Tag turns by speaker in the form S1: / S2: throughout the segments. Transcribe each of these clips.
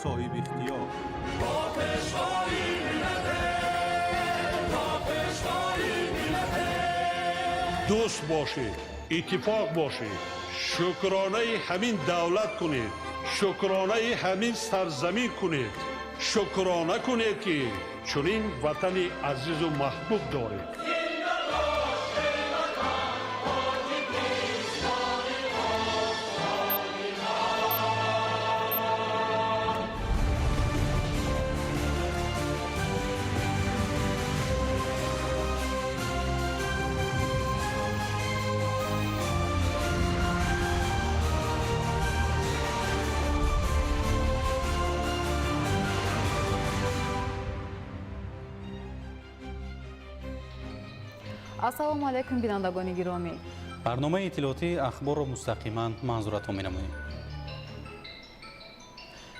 S1: Соҳибихтиёр.
S2: Дӯст бошед, иттифоқ бошед, шукронаи ҳамин давлат кунед, шукронаи ҳамин сарзамин кунед, шукрона кунед, ки чунин ватани азизу маҳбуб доред.
S3: Ассалому алайкум, бинандагони гиромӣ.
S4: Барномаи иттилоотии Ахборро мустақиман манзуратон менамоем.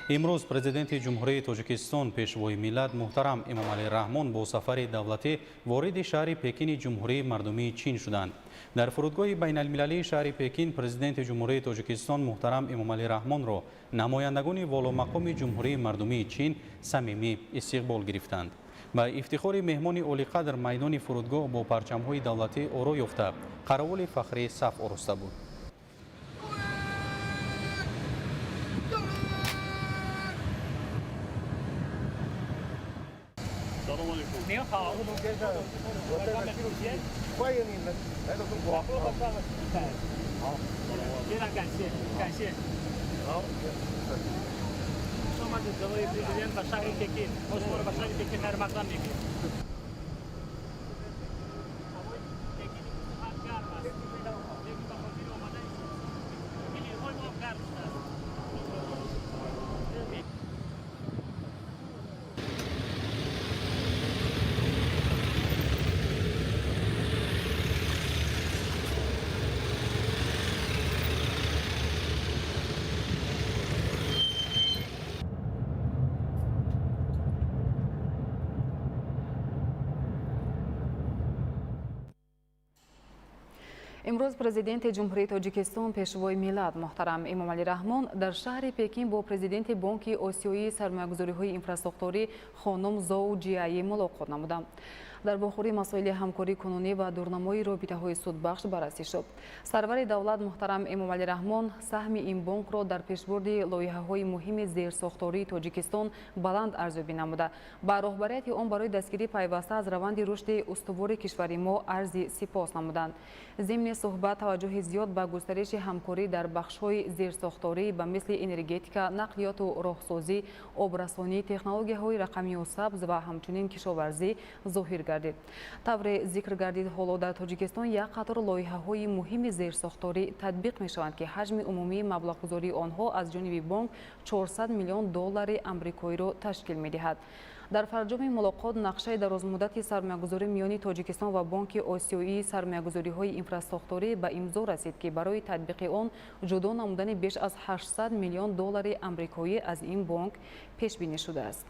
S4: Имрӯз Президенти Ҷумҳурии Тоҷикистон, Пешвои миллат муҳтарам Эмомалӣ Раҳмон бо сафари давлатӣ вориди шаҳри Пекини Ҷумҳурии Мардумии Чин шуданд. Дар фурудгоҳи байналмилалии шаҳри Пекин Президенти Ҷумҳурии Тоҷикистон муҳтарам Эмомалӣ Раҳмонро намояндагони воломақоми Ҷумҳурии Мардумии Чин самимӣ истиқбол гирифтанд. Ба ифтихори меҳмони олиқадр майдони фурудгоҳ бо парчамҳои давлатӣ оро ёфта, қаравули фахрӣ саф ороста буд.
S2: Салому алейкум.
S5: 您好，
S6: 欢迎你们来到中国。
S5: 好，非常感谢，感谢。
S6: 好。
S5: Президент ба шаҳри Пекин. Мо шуморо ба шаҳри Пекин хайрмақдам мекунем. Ҳавои Пекин имрӯз ҳам гарм аст, лекин ба хотири омадани гилемҳои мо гарм шудааст.
S3: Имрӯз Президенти Ҷумҳурии Тоҷикистон, Пешвои миллат муҳтарам Эмомалӣ Раҳмон дар шаҳри Пекин бо президенти Бонки Осиёии сармоягузориҳои инфрасохторӣ хонум Зоу Ҷиаи мулоқот намуданд. Дар вохӯрӣ масоили ҳамкории кунунӣ ва дурнамои робитаҳои судбахш баррасӣ шуд. Сарвари давлат муҳтарам Эмомалӣ Раҳмон саҳми ин бонкро дар пешбурди лоиҳаҳои муҳими зерсохтории Тоҷикистон баланд арзёбӣ намуда, ба роҳбарияти он барои дастгирии пайваста аз раванди рушди устувори кишвари мо арзи сипос намуданд. Зимни суҳбат таваҷҷӯҳи зиёд ба густариши ҳамкорӣ дар бахшҳои зерсохторӣ ба мисли энергетика, нақлиёту роҳсозӣ, обрасонӣ, технологияҳои рақамию сабз ва ҳамчунин кишоварзӣ зоҳир гардид. Тавре зикр гардид, ҳоло дар Тоҷикистон як қатор лоиҳаҳои муҳими зерсохторӣ татбиқ мешаванд, ки ҳаҷми умумии маблағгузории онҳо аз ҷониби бонк 400 миллион доллари амрикоиро ташкил медиҳад. Дар фарҷоми мулоқот нақшаи дарозмуддати сармоягузорӣ миёни Тоҷикистон ва Бонки Осиёии сармоягузориҳои инфрасохторӣ ба имзо расид, ки барои татбиқи он ҷудо намудани беш аз 800 миллион доллари амрикоӣ аз ин бонк пешбинӣ шудааст.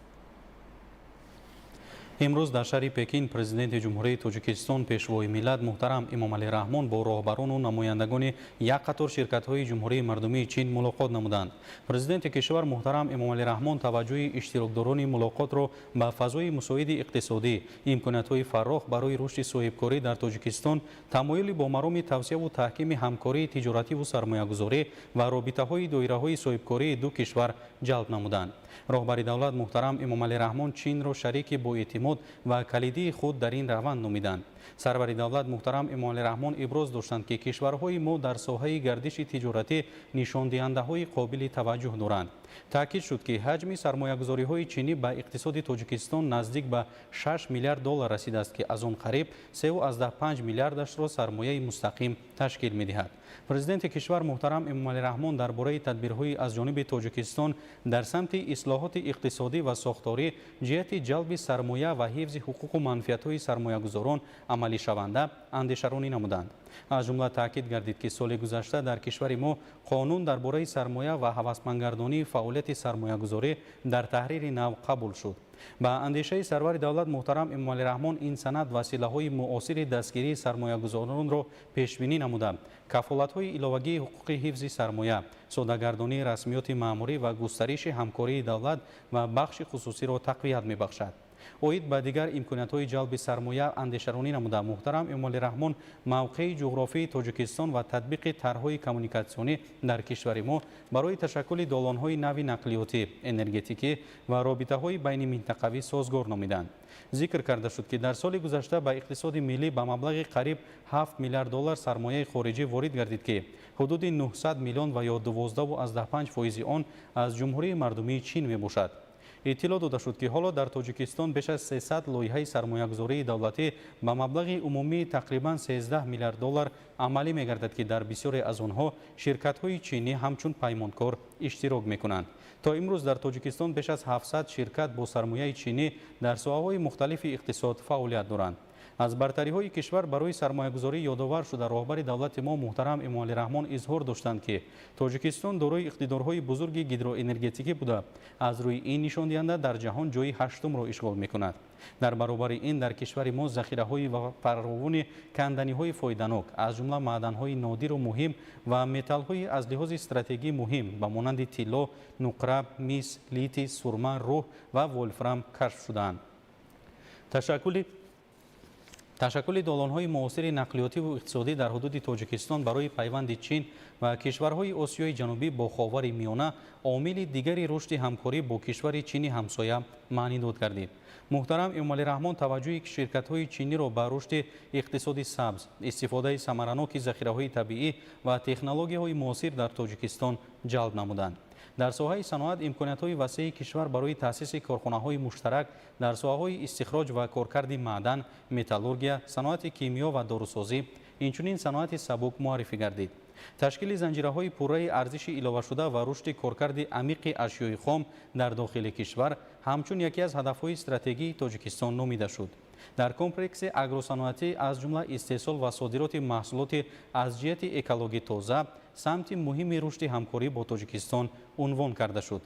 S4: Имрӯз дар шаҳри Пекин Президенти Ҷумҳурии Тоҷикистон, Пешвои миллат муҳтарам Эмомалӣ Раҳмон бо роҳбарону намояндагони як қатор ширкатҳои Ҷумҳурии Мардумии Чин мулоқот намуданд. Президенти кишвар муҳтарам Эмомалӣ Раҳмон таваҷҷӯҳи иштирокдорони мулоқотро ба фазои мусоиди иқтисодӣ, имкониятҳои фаррох барои рушди соҳибкорӣ дар Тоҷикистон, тамоюли бо мароми тавсеаву таҳкими ҳамкории тиҷоративу сармоягузорӣ ва робитаҳои доираҳои соҳибкории ду кишвар ҷалб намуданд. Роҳбари давлат муҳтарам Эмомалӣ Раҳмон Чинро шарики боэътимод ва калидии худ дар ин раванд номиданд. Сарвари давлат муҳтарам Эмомалӣ Раҳмон иброз доштанд, ки кишварҳои мо дар соҳаи гардиши тиҷоратӣ нишондиҳандаҳои қобили таваҷҷӯҳ доранд. Таъкид шуд, ки ҳаҷми сармоягузориҳои чинӣ ба иқтисоди Тоҷикистон наздик ба 6 миллиард доллар расидааст, ки аз он қариб 3,5 миллиардашро сармояи мустақим ташкил медиҳад. Президенти кишвар муҳтарам Эмомалӣ Раҳмон дар бораи тадбирҳои аз ҷониби Тоҷикистон дар самти ислоҳоти иқтисодӣ ва сохторӣ ҷиҳати ҷалби сармоя ва ҳифзи ҳуқуқу манфиатҳои сармоягузорон амалишаванда андешаронӣ намуданд. Аз ҷумла таъкид гардид, ки соли гузашта дар кишвари мо қонун дар бораи сармоя ва ҳавасмандгардонии фаъолияти сармоягузорӣ дар таҳрири нав қабул шуд. Ба андешаи сарвари давлат муҳтарам Эмомалӣ Раҳмон, ин санад василаҳои муосири дастгирии сармоягузоронро пешбинӣ намуда, кафолатҳои иловагии ҳуқуқи ҳифзи сармоя, соддагардонии расмиёти маъмурӣ ва густариши ҳамкории давлат ва бахши хусусиро тақвият мебахшад. Оид ба дигар имкониятҳои ҷалби сармоя андешаронӣ намуда, муҳтарам Эмомалӣ Раҳмон мавқеи ҷуғрофии Тоҷикистон ва татбиқи тарҳҳои коммуникатсионӣ дар кишвари мо барои ташаккули долонҳои нави нақлиётӣ, энергетикӣ ва робитаҳои байниминтақавӣ созгор номиданд. Зикр карда шуд, ки дар соли гузашта ба иқтисоди миллӣ ба маблағи қариб 7 миллиард доллар сармояи хориҷӣ ворид гардид, ки ҳудуди 900 миллион ва ё 12,5% он аз Ҷумҳурии Мардумии Чин мебошад. Иттилоъ дода шуд, ки ҳоло дар Тоҷикистон беш аз 300 лоиҳаи сармоягузории давлатӣ ба маблағи умумии тақрибан 13 миллиард доллар амалӣ мегардад, ки дар бисёре аз онҳо ширкатҳои чинӣ ҳамчун паймонкор иштирок мекунанд. То имрӯз дар Тоҷикистон беш аз 700 ширкат бо сармояи чинӣ дар соҳаҳои мухталифи иқтисод фаъолият доранд. Аз бартариҳои кишвар барои сармоягузорӣ ёдовар шуда, роҳбари давлати мо муҳтарам Эмомалӣ Раҳмон изҳор доштанд, ки Тоҷикистон дорои иқтидорҳои бузурги гидроэнергетикӣ буда, аз рӯи ин нишондиҳанда дар ҷаҳон ҷои ҳаштумро ишғол мекунад. Дар баробари ин дар кишвари мо захираҳои фаровони канданиҳои фоиданок, аз ҷумла маъданҳои нодиру муҳим ва металлҳои аз лиҳози стратегӣ муҳим ба монанди тилло, нуқра, мис, литий, сурма, рӯҳ ва волфрам кашф шудаанд. Ташаккули долонҳои муосири нақлиётиву иқтисодӣ дар ҳудуди Тоҷикистон барои пайванди Чин ва кишварҳои Осиёи Ҷанубӣ бо Ховари Миёна омили дигари рушди ҳамкорӣ бо кишвари чини ҳамсоя маънидод гардид. Муҳтарам Эмомалӣ Раҳмон таваҷҷӯҳи ширкатҳои чиниро ба рушди иқтисоди сабз, истифодаи самараноки захираҳои табиӣ ва технологияҳои муосир дар Тоҷикистон ҷалб намуданд. Дар соҳаи саноат имкониятҳои васеи кишвар барои таъсиси корхонаҳои муштарак дар соҳаҳои истихроҷ ва коркарди маъдан, металлургия, саноати кимиё ва дорусозӣ, инчунин саноати сабук муаррифӣ гардид. Ташкили занҷираҳои пурраи арзиши иловашуда ва рушди коркарди амиқи ашёи хом дар дохили кишвар ҳамчун яке аз ҳадафҳои стратегии Тоҷикистон номида шуд. Дар комплекси агросаноатӣ, аз ҷумла истеҳсол ва содироти маҳсулоти аз ҷиҳати экологӣ тоза, самти муҳими рушди ҳамкорӣ бо Тоҷикистон унвон карда шуд.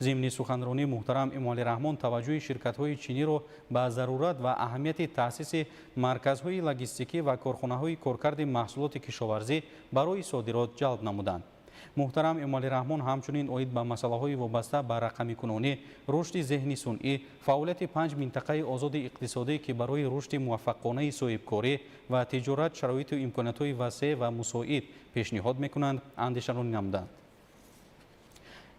S4: Зимни суханронӣ муҳтарам Эмомалӣ Раҳмон таваҷҷӯҳи ширкатҳои чиниро ба зарурат ва аҳамияти таъсиси марказҳои логистикӣ ва корхонаҳои коркарди маҳсулоти кишоварзӣ барои содирот ҷалб намуданд. Муҳтарам Эмомалӣ Раҳмон ҳамчунин оид ба масъалаҳои вобаста ба рақамикунонӣ, рушди зеҳни сунъӣ, фаъолияти панҷ минтақаи озоди иқтисодӣ, ки барои рушди муваффақонаи соҳибкорӣ ва тиҷорат шароиту имкониятҳои васеъ ва мусоид пешниҳод мекунанд, андешаронӣ намуданд.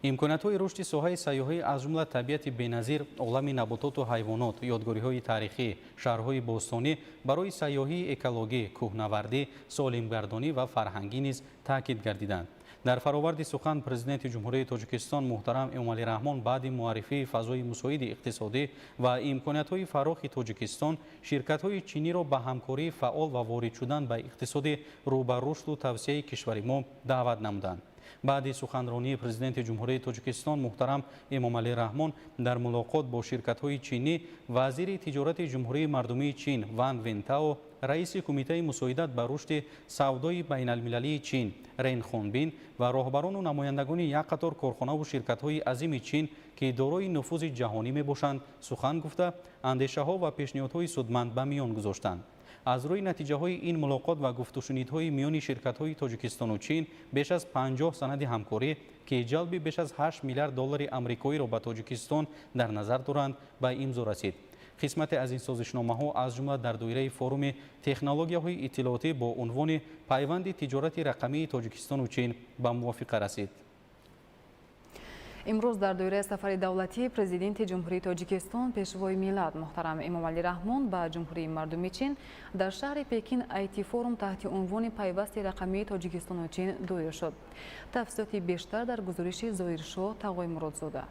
S4: Имкониятҳои рушди соҳаи сайёҳӣ, аз ҷумла табиати беназир, олами набототу ҳайвонот, ёдгориҳои таърихӣ, шаҳрҳои бостонӣ барои сайёҳии экологӣ, кӯҳнавардӣ, солимгардонӣ ва фарҳангӣ низ таъкид гардиданд. Дар фароварди сухан Президенти Ҷумҳурии Тоҷикистон муҳтарам Эмомалӣ Раҳмон баъди муаррифии фазои мусоиди иқтисодӣ ва имкониятҳои фарохи Тоҷикистон ширкатҳои чиниро ба ҳамкории фаъол ва ворид шудан ба иқтисоди рӯ ба рушду тавсеаи кишвари мо даъват намуданд. Баъди суханронии Президенти Ҷумҳурии Тоҷикистон муҳтарам Эмомалӣ Раҳмон дар мулоқот бо ширкатҳои чинӣ вазири тиҷорати Ҷумҳурии Мардумии Чин Ван Вентао, раиси Кумитаи мусоидат ба рушди савдои байналмилалии Чин Рен Хонбин ва роҳбарону намояндагони як қатор корхонаву ширкатҳои азими Чин, ки дорои нуфузи ҷаҳонӣ мебошанд, сухан гуфта, андешаҳо ва пешниҳодҳои судманд ба миён гузоштанд. Аз рӯи натиҷаҳои ин мулоқот ва гуфтушунидҳои миёни ширкатҳои Тоҷикистону Чин беш аз 50 санади ҳамкорӣ, ки ҷалби беш аз 8 миллиард доллари амрикоиро ба Тоҷикистон дар назар доранд, ба имзо расид. Қисмате аз ин созишномаҳо, аз ҷумла дар доираи форуми технологияҳои иттилоотӣ бо унвони «Пайванди тиҷорати рақамии Тоҷикистону Чин» ба мувофиқа расид.
S3: Имрӯз дар доираи сафари давлатии Президенти Ҷумҳурии Тоҷикистон, Пешвои миллат муҳтарам Эмомалӣ Раҳмон ба Ҷумҳурии Мардуми Чин дар шаҳри Пекин IT форум таҳти унвони «Пайвасти рақамии Тоҷикистону Чин» доир шуд. Тафсилоти бештар дар гузориши Зоиршоҳ Тағоймуродзода.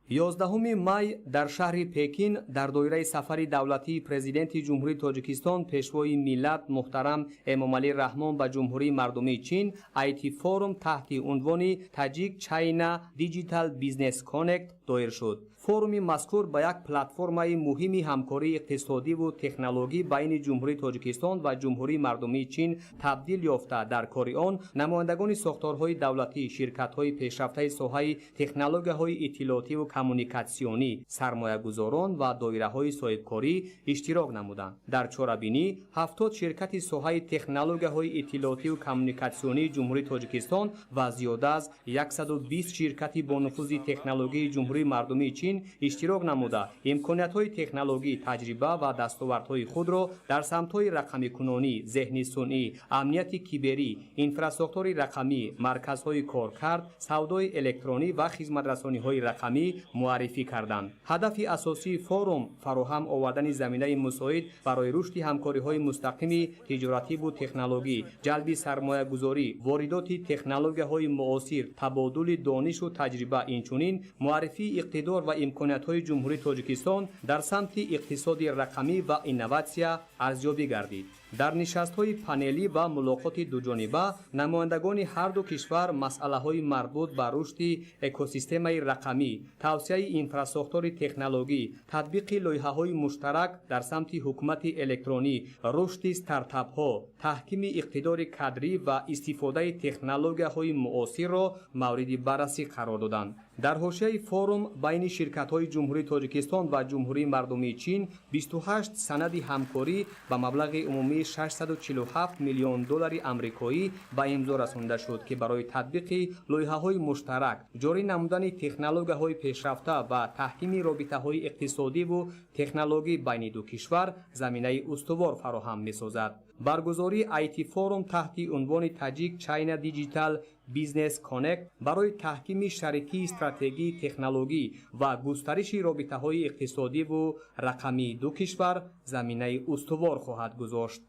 S1: 11 май дар шаҳри Пекин дар доираи сафари давлатии Президенти Ҷумҳурии Тоҷикистон, Пешвои миллат муҳтарам Эмомалӣ Раҳмон ба Ҷумҳурии Мардумии Чин IT форум таҳти унвони Tajik China Digital Business Connect доир шуд. Форуми мазкур ба як платформаи муҳими ҳамкории иқтисодиву технологӣ байни Ҷумҳурии Тоҷикистон ва Ҷумҳурии Мардумии Чин табдил ёфта, дар кори он намояндагони сохторҳои давлатӣ, ширкатҳои пешрафтаи соҳаи технологияҳои иттилоотиву коммуникатсионӣ, сармоягузорон ва доираҳои соҳибкорӣ иштирок намуданд. Дар чорабинӣ 70 ширкати соҳаи технологияҳои иттилоотиву коммуникатсионии Ҷумҳурии Тоҷикистон ва зиёда аз 120 ширкати бонуфузи технологияи Ҷумҳурии Мардумии Чин иштирок намуда, имкониятҳои технологӣ, таҷриба ва дастовардҳои худро дар самтҳои рақамикунонӣ, зеҳни сунъӣ, амнияти киберӣ, инфрасохтори рақамӣ, марказҳои коркард, савдои электронӣ ва хизматрасониҳои рақамӣ муаррифӣ карданд. Ҳадафи асосии форум фароҳам овардани заминаи мусоид барои рушди ҳамкориҳои мустақими тиҷоративу технологӣ, ҷалби сармоягузорӣ, воридоти технологияҳои муосир, табодули донишу таҷриба, инчунин муаррифии иқтидор ва имкониятҳои Ҷумҳурии Тоҷикистон дар самти иқтисоди рақамӣ ва инноватсия арзёбӣ гардид. Дар нишастҳои панелӣ ва мулоқоти дуҷониба намояндагони ҳарду кишвар масъалаҳои марбут ба рушди экосистемаи рақамӣ, тавсеаи инфрасохтори технологӣ, татбиқи лоиҳаҳои муштарак дар самти ҳукумати электронӣ, рушди стартапҳо, таҳкими иқтидори кадрӣ ва истифодаи технологияҳои муосирро мавриди баррасӣ қарор доданд. Дар ҳошияи форум байни ширкатҳои Ҷумҳурии Тоҷикистон ва Ҷумҳурии Мардумии Чин 28 санади ҳамкорӣ ба маблағи умумии 647 миллион доллари амрикоӣ ба имзо расонида шуд, ки барои татбиқи лоиҳаҳои муштарак, ҷорӣ намудани технологияҳои пешрафта ва таҳкими робитаҳои иқтисодиву технологӣ байни ду кишвар заминаи устувор фароҳам месозад. Баргузории IT форум таҳти унвони Tajik China Digital Business Connect барои таҳкими шарикии стратегии технологӣ ва густариши робитаҳои иқтисодиву рақамии ду кишвар заминаи устувор хоҳад гузошт.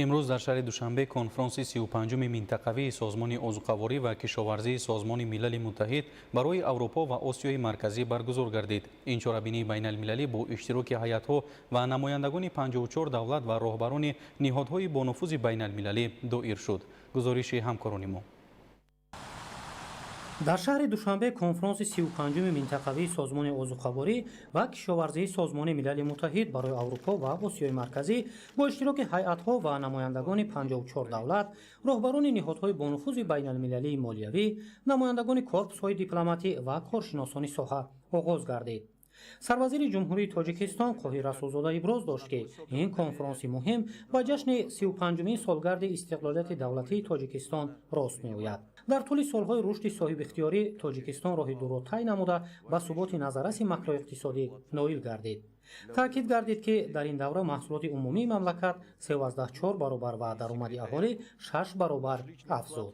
S4: Имрӯз дар шаҳри Душанбе конфронси 35-уми минтақавии Созмони озуқаворӣ ва кишоварзии Созмони Милали Муттаҳид барои Аврупо ва Осиёи Марказӣ баргузор гардид. Ин чорабинии байналмилалӣ бо иштироки ҳайатҳо ва намояндагони 54 давлат ва роҳбарони ниҳодҳои бонуфузи байналмилалӣ доир шуд. Гузориши ҳамкорони мо.
S7: Дар шаҳри Душанбе конфронси 35-уми минтақавии Созмони озуқаворӣ ва кишоварзии Созмони Милали Муттаҳид барои Аврупо ва Осиёи Марказӣ бо иштироки ҳайатҳо ва намояндагони 54 давлат, роҳбарони ниҳодҳои бонуфузи байналмилалии молиявӣ, намояндагони корпусҳои дипломатӣ ва коршиносони соҳа оғоз гардид. Сарвазири Ҷумҳурии Тоҷикистон Қоҳир Расулзода иброз дошт, ки ин конфронси муҳим ба ҷашни 35-умин солгарди истиқлолияти давлатии Тоҷикистон рост меояд. Дар тӯли солҳои рушди соҳибихтиёрӣ Тоҷикистон роҳи дурро тай намуда, ба суботи назарраси макроиқтисодӣ ноил гардид. Таъкид гардид, ки дар ин давра маҳсулоти умумии мамлакат 3,4 баробар ва даромади аҳолӣ 6 баробар афзуд.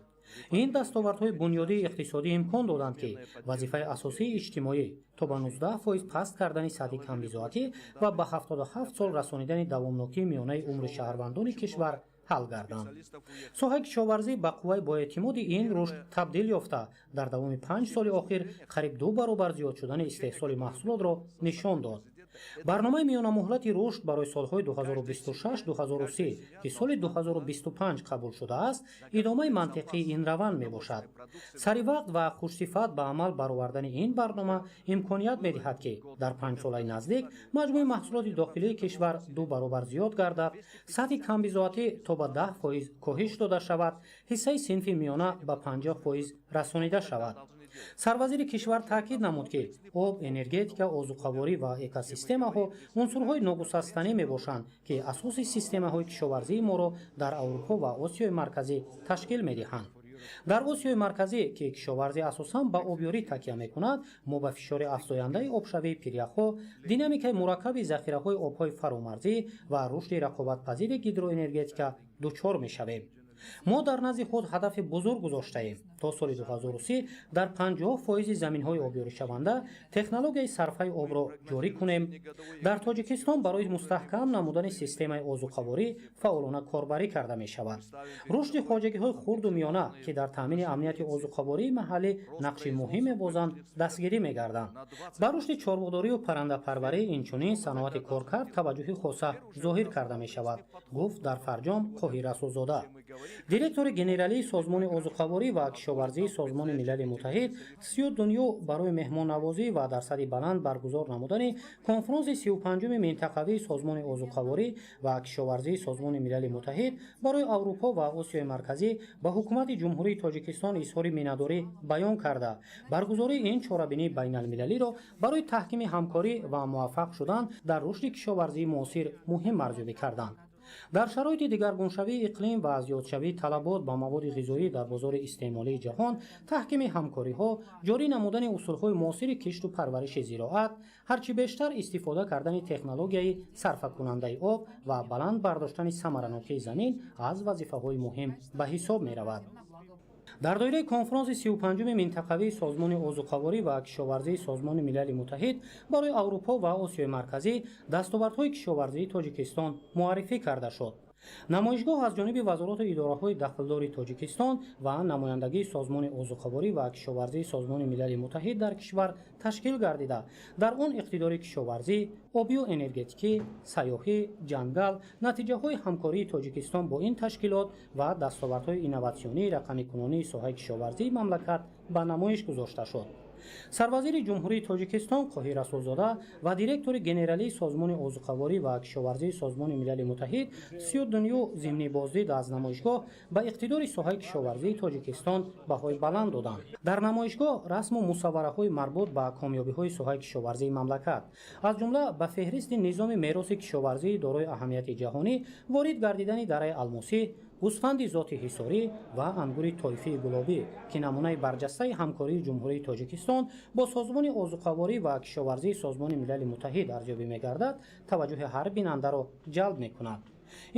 S7: Ин дастовардҳои бунёдии иқтисодӣ имкон доданд, ки вазифаи асосии иҷтимоӣ то ба 19% паст кардани сатҳи камбизоатӣ ва ба 77 сол расонидани давомнокии миёнаи умри шаҳрвандони кишвар ҳал гарданд. Соҳаи кишоварзӣ ба қувваи боэътимоди ин рушд табдил ёфта, дар давоми 5 соли охир қариб 2 баробар зиёд шудани истеҳсоли маҳсулотро нишон дод. Барномаи миёнамуҳлати рушд барои солҳои 2026-2030, ки соли 2025 қабул шудааст, идомаи мантиқии ин раванд мебошад. Саривақт ва хушсифат ба амал баровардани ин барнома имконият медиҳад, ки дар 5-солаи наздик маҷмӯи маҳсулоти дохилии кишвар 2 баробар зиёд гардад, сатҳи камбизоатӣ то ба 10% коҳиш дода шавад, ҳиссаи синфи миёна ба 50% расонида шавад. Сарвазири кишвар таъкид намуд, ки об, энергетика, озуқаворӣ ва экосистемаҳо унсурҳои ногусастанӣ мебошанд, ки асоси системаҳои кишоварзии моро дар Аврупо ва Осиёи Марказӣ ташкил медиҳанд. Дар Осиёи Марказӣ, ки кишоварзӣ асосан ба обёрӣ такя мекунад, мо ба фишори афзояндаи обшавии пиряхҳо, динамикаи мураккаби захираҳои обҳои фаромарзӣ ва рушди рақобатпазири гидроэнергетика дучор мешавем. Мо дар назди худ ҳадафи бузург гузоштаем: то соли 2030 дар 50 фоизи заминҳои обёришаванда технологияи сарфаи обро ҷорӣ кунем. Дар Тоҷикистон барои мустаҳкам намудани системаи озуқаворӣ фаъолона корбарӣ карда мешавад. Рушди хоҷагиҳои хурду миёна, ки дар таъмини амнияти озуқавории маҳаллӣ нақши муҳим мебозанд, дастгирӣ мегарданд. Ба рушди чорводорию паррандапарварӣ, инчунин саноати коркард таваҷҷӯҳи хоса зоҳир карда мешавад, гуфт дар фарҷом Қоҳир Расулзода. Директори генералии Созмони озуқаворӣ ва кишоварзии Созмони Милали Муттаҳид Сю Дуню барои меҳмоннавозӣ ва дар сатҳи баланд баргузор намудани конфронси 35-уми минтақавии Созмони озуқаворӣ ва кишоварзии Созмони Милали Муттаҳид барои Аврупо ва Осиёи Марказӣ ба Ҳукумати Ҷумҳурии Тоҷикистон изҳори миннатдорӣ баён карда, баргузории ин чорабинии байналмилалиро барои таҳкими ҳамкорӣ ва муваффақ шудан дар рушди кишоварзии муосир муҳим арзёбӣ карданд. Дар шароити дигаргуншавии иқлим ва зиёдшавии талабот ба маводи ғизоӣ дар бозори истеъмолии ҷаҳон, таҳкими ҳамкориҳо, ҷорӣ намудани усулҳои муосири кишту парвариши зироат, ҳарчи бештар истифода кардани технологияи сарфакунандаи об ва баланд бардоштани самаранокии замин аз вазифаҳои муҳим ба ҳисоб меравад. Дар доираи конфронси 35-уми минтақавии Созмони озуқаворӣ ва кишоварзии Созмони Милали Муттаҳид барои Аврупо ва Осиёи Марказӣ дастовардҳои кишоварзии Тоҷикистон муаррифӣ карда шуд. Намоишгоҳ аз ҷониби вазорату идораҳои дахлдори Тоҷикистон ва намояндагии Созмони озуқаворӣ ва кишоварзии Созмони Милали Муттаҳид дар кишвар ташкил гардида, дар он иқтидори кишоварзӣ, обию энергетикӣ, сайёҳӣ, ҷангал, натиҷаҳои ҳамкории Тоҷикистон бо ин ташкилот ва дастовардҳои инноватсионии рақамикунонии соҳаи кишоварзии мамлакат ба намоиш гузошта шуд. Сарвазири Ҷумҳурии Тоҷикистон Қоҳир Расулзода ва директори генералии Созмони озуқаворӣ ва кишоварзии Созмони Милали Муттаҳид Сю Дуню зимни боздид аз намоишгоҳ ба иқтидори соҳаи кишоварзии Тоҷикистон баҳои баланд доданд. Дар намоишгоҳ расму мусаввараҳои марбут ба комёбиҳои соҳаи кишоварзии мамлакат, аз ҷумла ба феҳристи низоми мероси кишоварзии дорои аҳамияти ҷаҳонӣ ворид гардидани дараи Алмосӣ, гӯсфанди зоти Ҳисорӣ ва ангури тоифии гулобӣ, ки намунаи барҷастаи ҳамкории Ҷумҳурии Тоҷикистон бо Созмони озуқаворӣ ва кишоварзии Созмони Милали Муттаҳид арзёбӣ мегардад, таваҷҷӯҳи ҳар бинандаро ҷалб мекунад.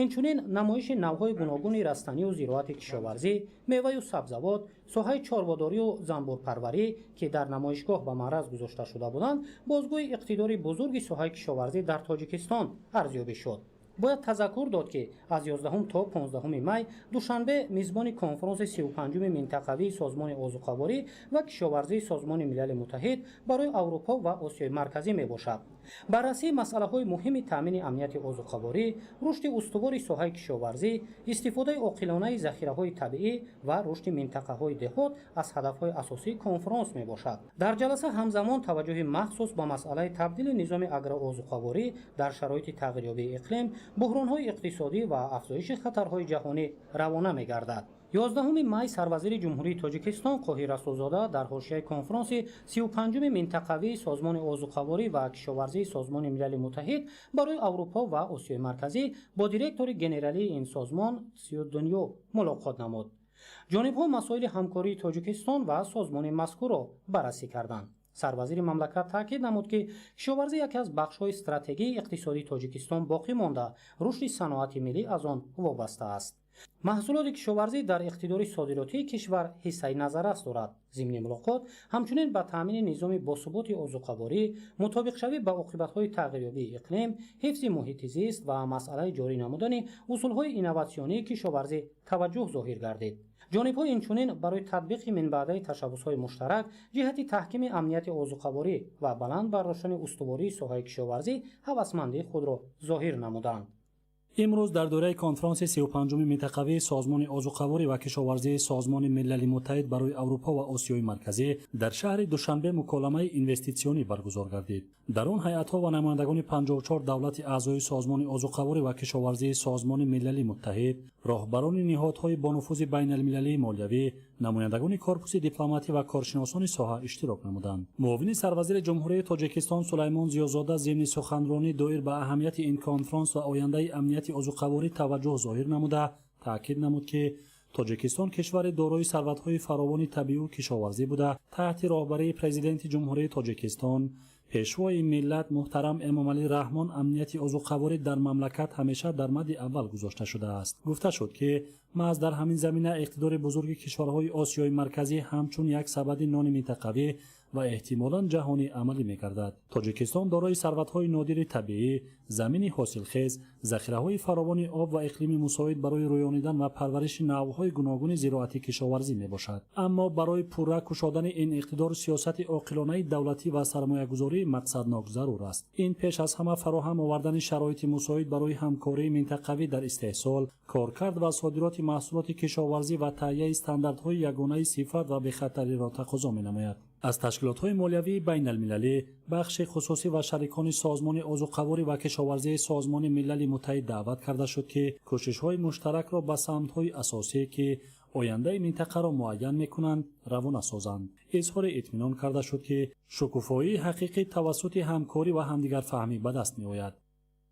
S7: Инчунин намоиши навъҳои гуногуни растанию зироати кишоварзӣ, меваю сабзавот, соҳаи чорводорию занбурпарварӣ, ки дар намоишгоҳ ба маъраз гузошта шуда буданд, бозгӯи иқтидори бузурги соҳаи кишоварзӣ дар Тоҷикистон арзёбӣ шуд. Бояд тазаккур дод, ки аз 11 то 15 май Душанбе мизбони конфронси 35-уми минтақавии Созмони озуқаворӣ ва кишоварзии Созмони Милали Муттаҳид барои Аврупо ва Осиёи Марказӣ мебошад. Баррасии масъалаҳои муҳими таъмини амнияти озуқаворӣ, рушди устувори соҳаи кишоварзӣ, истифодаи оқилонаи захираҳои табиӣ ва рушди минтақаҳои деҳот аз ҳадафҳои асосии конфронс мебошад. Дар ҷаласа ҳамзамон таваҷҷӯҳи махсус ба масъалаи табдили низоми агроозуқаворӣ дар шароити тағйирёбии иқлим, буҳронҳои иқтисодӣ ва афзоиши хатарҳои ҷаҳонӣ равона мегардад. 11 май сарвазири Ҷумҳурии Тоҷикистон Қоҳир Расулзода дар ҳошияи конфронси 35-уми минтақавии Созмони озуқаворӣ ва кишоварзии Созмони Милали Муттаҳид барои Аврупо ва Осиёи Марказӣ бо директори генералии ин созмон Сю Дунё мулоқот намуд. Ҷонибҳо масоили ҳамкории Тоҷикистон ва созмони мазкурро баррасӣ карданд. Сарвазири мамлакат таъкид намуд, ки кишоварзӣ яке аз бахшҳои стратегии иқтисодии Тоҷикистон боқӣ монда, рушди саноати миллӣ аз он вобаста аст. Маҳсулоти кишоварзӣ дар иқтидори содиротии кишвар ҳиссаи назаррас дорад. Зимни мулоқот ҳамчунин ба таъмини низоми босуботи озуқаворӣ, мутобиқшавӣ ба оқибатҳои тағйирёбии иқлим, ҳифзи муҳити зист ва масъалаи ҷорӣ намудани усулҳои инноватсионии кишоварзӣ таваҷҷӯҳ зоҳир гардид. Ҷонибҳо инчунин барои татбиқи минбаъдаи ташаббусҳои муштарак ҷиҳати таҳкими амнияти озуқаворӣ ва баланд бардоштани устувории соҳаи кишоварзӣ ҳавасмандии худро зоҳир намуданд.
S8: Имрӯз дар доираи конфронси 35-уми минтақавии Созмони озуқаворӣ ва кишоварзии Созмони Милали Муттаҳид барои Аврупо ва Осиёи Марказӣ дар шаҳри Душанбе муколамаи инвеститсионӣ баргузор гардид. Дар он ҳайатҳо ва намояндагони 54 давлати аъзои Созмони озуқаворӣ ва кишоварзии Созмони Милали Муттаҳид, роҳбарони ниҳодҳои бонуфузи байналмилалии молиявӣ, намояндагони корпуси дипломатӣ ва коршиносони соҳа иштирок намуданд. Муовини сарвазири Ҷумҳурии Тоҷикистон Сулаймон Зиёзода зимни суханронӣ доир ба аҳамияти ин конфронс ва ояндаи амнияти озуқаворӣ таваҷҷӯҳ зоҳир намуда, таъкид намуд, ки Тоҷикистон кишвари дорои сарватҳои фаровони табиию кишоварзӣ буда, таҳти роҳбарии Президенти Ҷумҳурии Тоҷикистон, Пешвои миллат муҳтарам Эмомалӣ Раҳмон амнияти озуқаворӣ дар мамлакат ҳамеша дар мадди аввал гузошта шудааст. Гуфта шуд, ки маҳз дар ҳамин замина иқтидори бузурги кишварҳои Осиёи Марказӣ ҳамчун як сабади нони минтақавӣ ва эҳтимолан ҷаҳонӣ амалӣ мегардад. Тоҷикистон дорои сарватҳои нодири табиӣ, замини ҳосилхез, захираҳои фаровони об ва иқлими мусоид барои рӯёнидан ва парвариши навъҳои гуногуни зироати кишоварзӣ мебошад. Аммо барои пурра кушодани ин иқтидор сиёсати оқилонаи давлатӣ ва сармоягузории мақсаднок зарур аст. Ин пеш аз ҳама фароҳам овардани шароити мусоид барои ҳамкории минтақавӣ дар истеҳсол, коркард ва содироти маҳсулоти кишоварзӣ ва таҳияи стандартҳои ягонаи сифат ва бехатариро тақозо менамояд. Аз ташкилотҳои молиявии байналмилалӣ, бахши хусусӣ ва шарикони Созмони озуқаворӣ ва кишоварзии Созмони Милали Муттаҳид даъват карда шуд, ки кӯшишҳои муштаракро ба самтҳои асосие, ки ояндаи минтақаро муайян мекунанд, равона созанд. Изҳори итминон карда шуд, ки шукуфоии ҳақиқӣ тавассути ҳамкорӣ ва ҳамдигарфаҳмӣ ба даст меояд.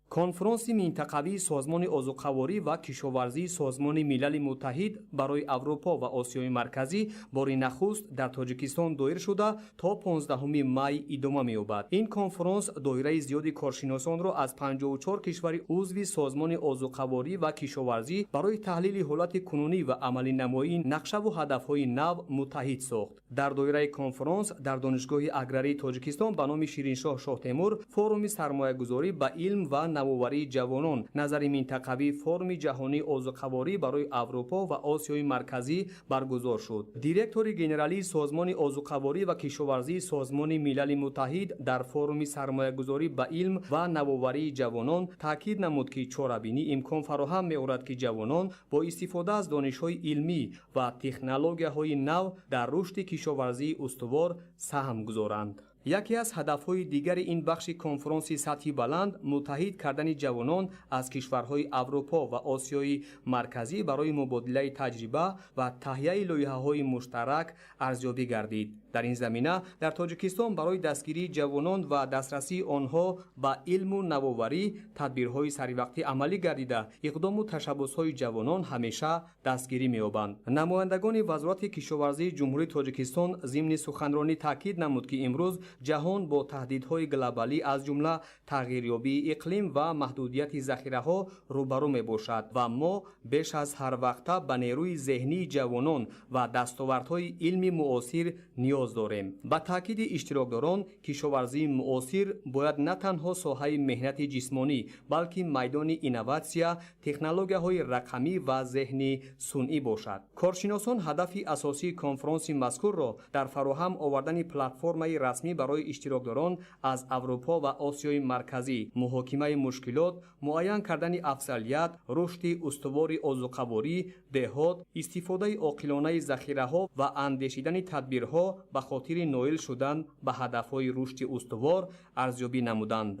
S1: Конфронси минтақавии Созмони озуқаворӣ ва кишоварзии Созмони Милали Муттаҳид барои Аврупо ва Осиёи Марказӣ бори нахуст дар Тоҷикистон доир шуда то 15 май идома меёбад. Ин конфронс доираи зиёди коршиносонро аз 54 кишвари узви Созмони озуқаворӣ ва кишоварзӣ барои таҳлили ҳолати кунунӣ ва амалинамоии нақшаву ҳадафҳои нав муттаҳид сохт. Дар доираи конфронс дар Донишгоҳи аграрии Тоҷикистон ба номи Шириншоҳ Шоҳтемур форуми сармоягузорӣ ба илм ва навоварии ҷавонон, назари минтақавии форуми ҷаҳонии озуқаворӣ барои Аврупо ва Осиёи Марказӣ баргузор шуд. Директори генералии Созмони озуқаворӣ ва кишоварзии Созмони Милали Муттаҳид дар форуми сармоягузорӣ ба илм ва навоварии ҷавонон таъкид намуд, ки чорабинӣ имкон фароҳам меорад, ки ҷавонон бо истифода аз донишҳои илмӣ ва технологияҳои нав дар рушди кишоварзии устувор саҳм гузоранд. Яке аз ҳадафҳои дигари ин бахши конфронси сатҳи баланд муттаҳид кардани ҷавонон аз кишварҳои Аврупо ва Осиёи Марказӣ барои мубодилаи таҷриба ва таҳияи лоиҳаҳои муштарак арзёбӣ гардид. Дар ин замина дар Тоҷикистон барои дастгирии ҷавонон ва дастрасии онҳо ба илму навоварӣ тадбирҳои саривақтӣ амалӣ гардида, иқдому ташаббусҳои ҷавонон ҳамеша дастгирӣ меёбанд. Намояндагони Вазорати кишоварзии Ҷумҳурии Тоҷикистон зимни суханронӣ таъкид намуд, ки имрӯз ҷаҳон бо таҳдидҳои глобалӣ аз ҷумла тағйирёбии иқлим ва маҳдудияти захираҳо рӯбарӯ мебошад ва мо беш аз ҳар вақта ба нерӯи зеҳнии ҷавонон ва дастовардҳои илми муосир ниёз дорем. Ба таъкиди иштирокдорон, кишоварзии муосир бояд на танҳо соҳаи меҳнати ҷисмонӣ, балки майдони инноватсия, технологияҳои рақамӣ ва зеҳни сунъӣ бошад. Коршиносон ҳадафи асосии конфронси мазкурро дар фароҳам овардани платформаи расмӣ барои иштирокдорон аз Аврупо ва Осиёи Марказӣ, муҳокимаи мушкилот, муайян кардани афзалият, рушди устувори озуқаворӣ, деҳот, истифодаи оқилонаи захираҳо ва андешидани тадбирҳо ба хотири ноил шудан ба ҳадафҳои рушди устувор арзёбӣ намуданд.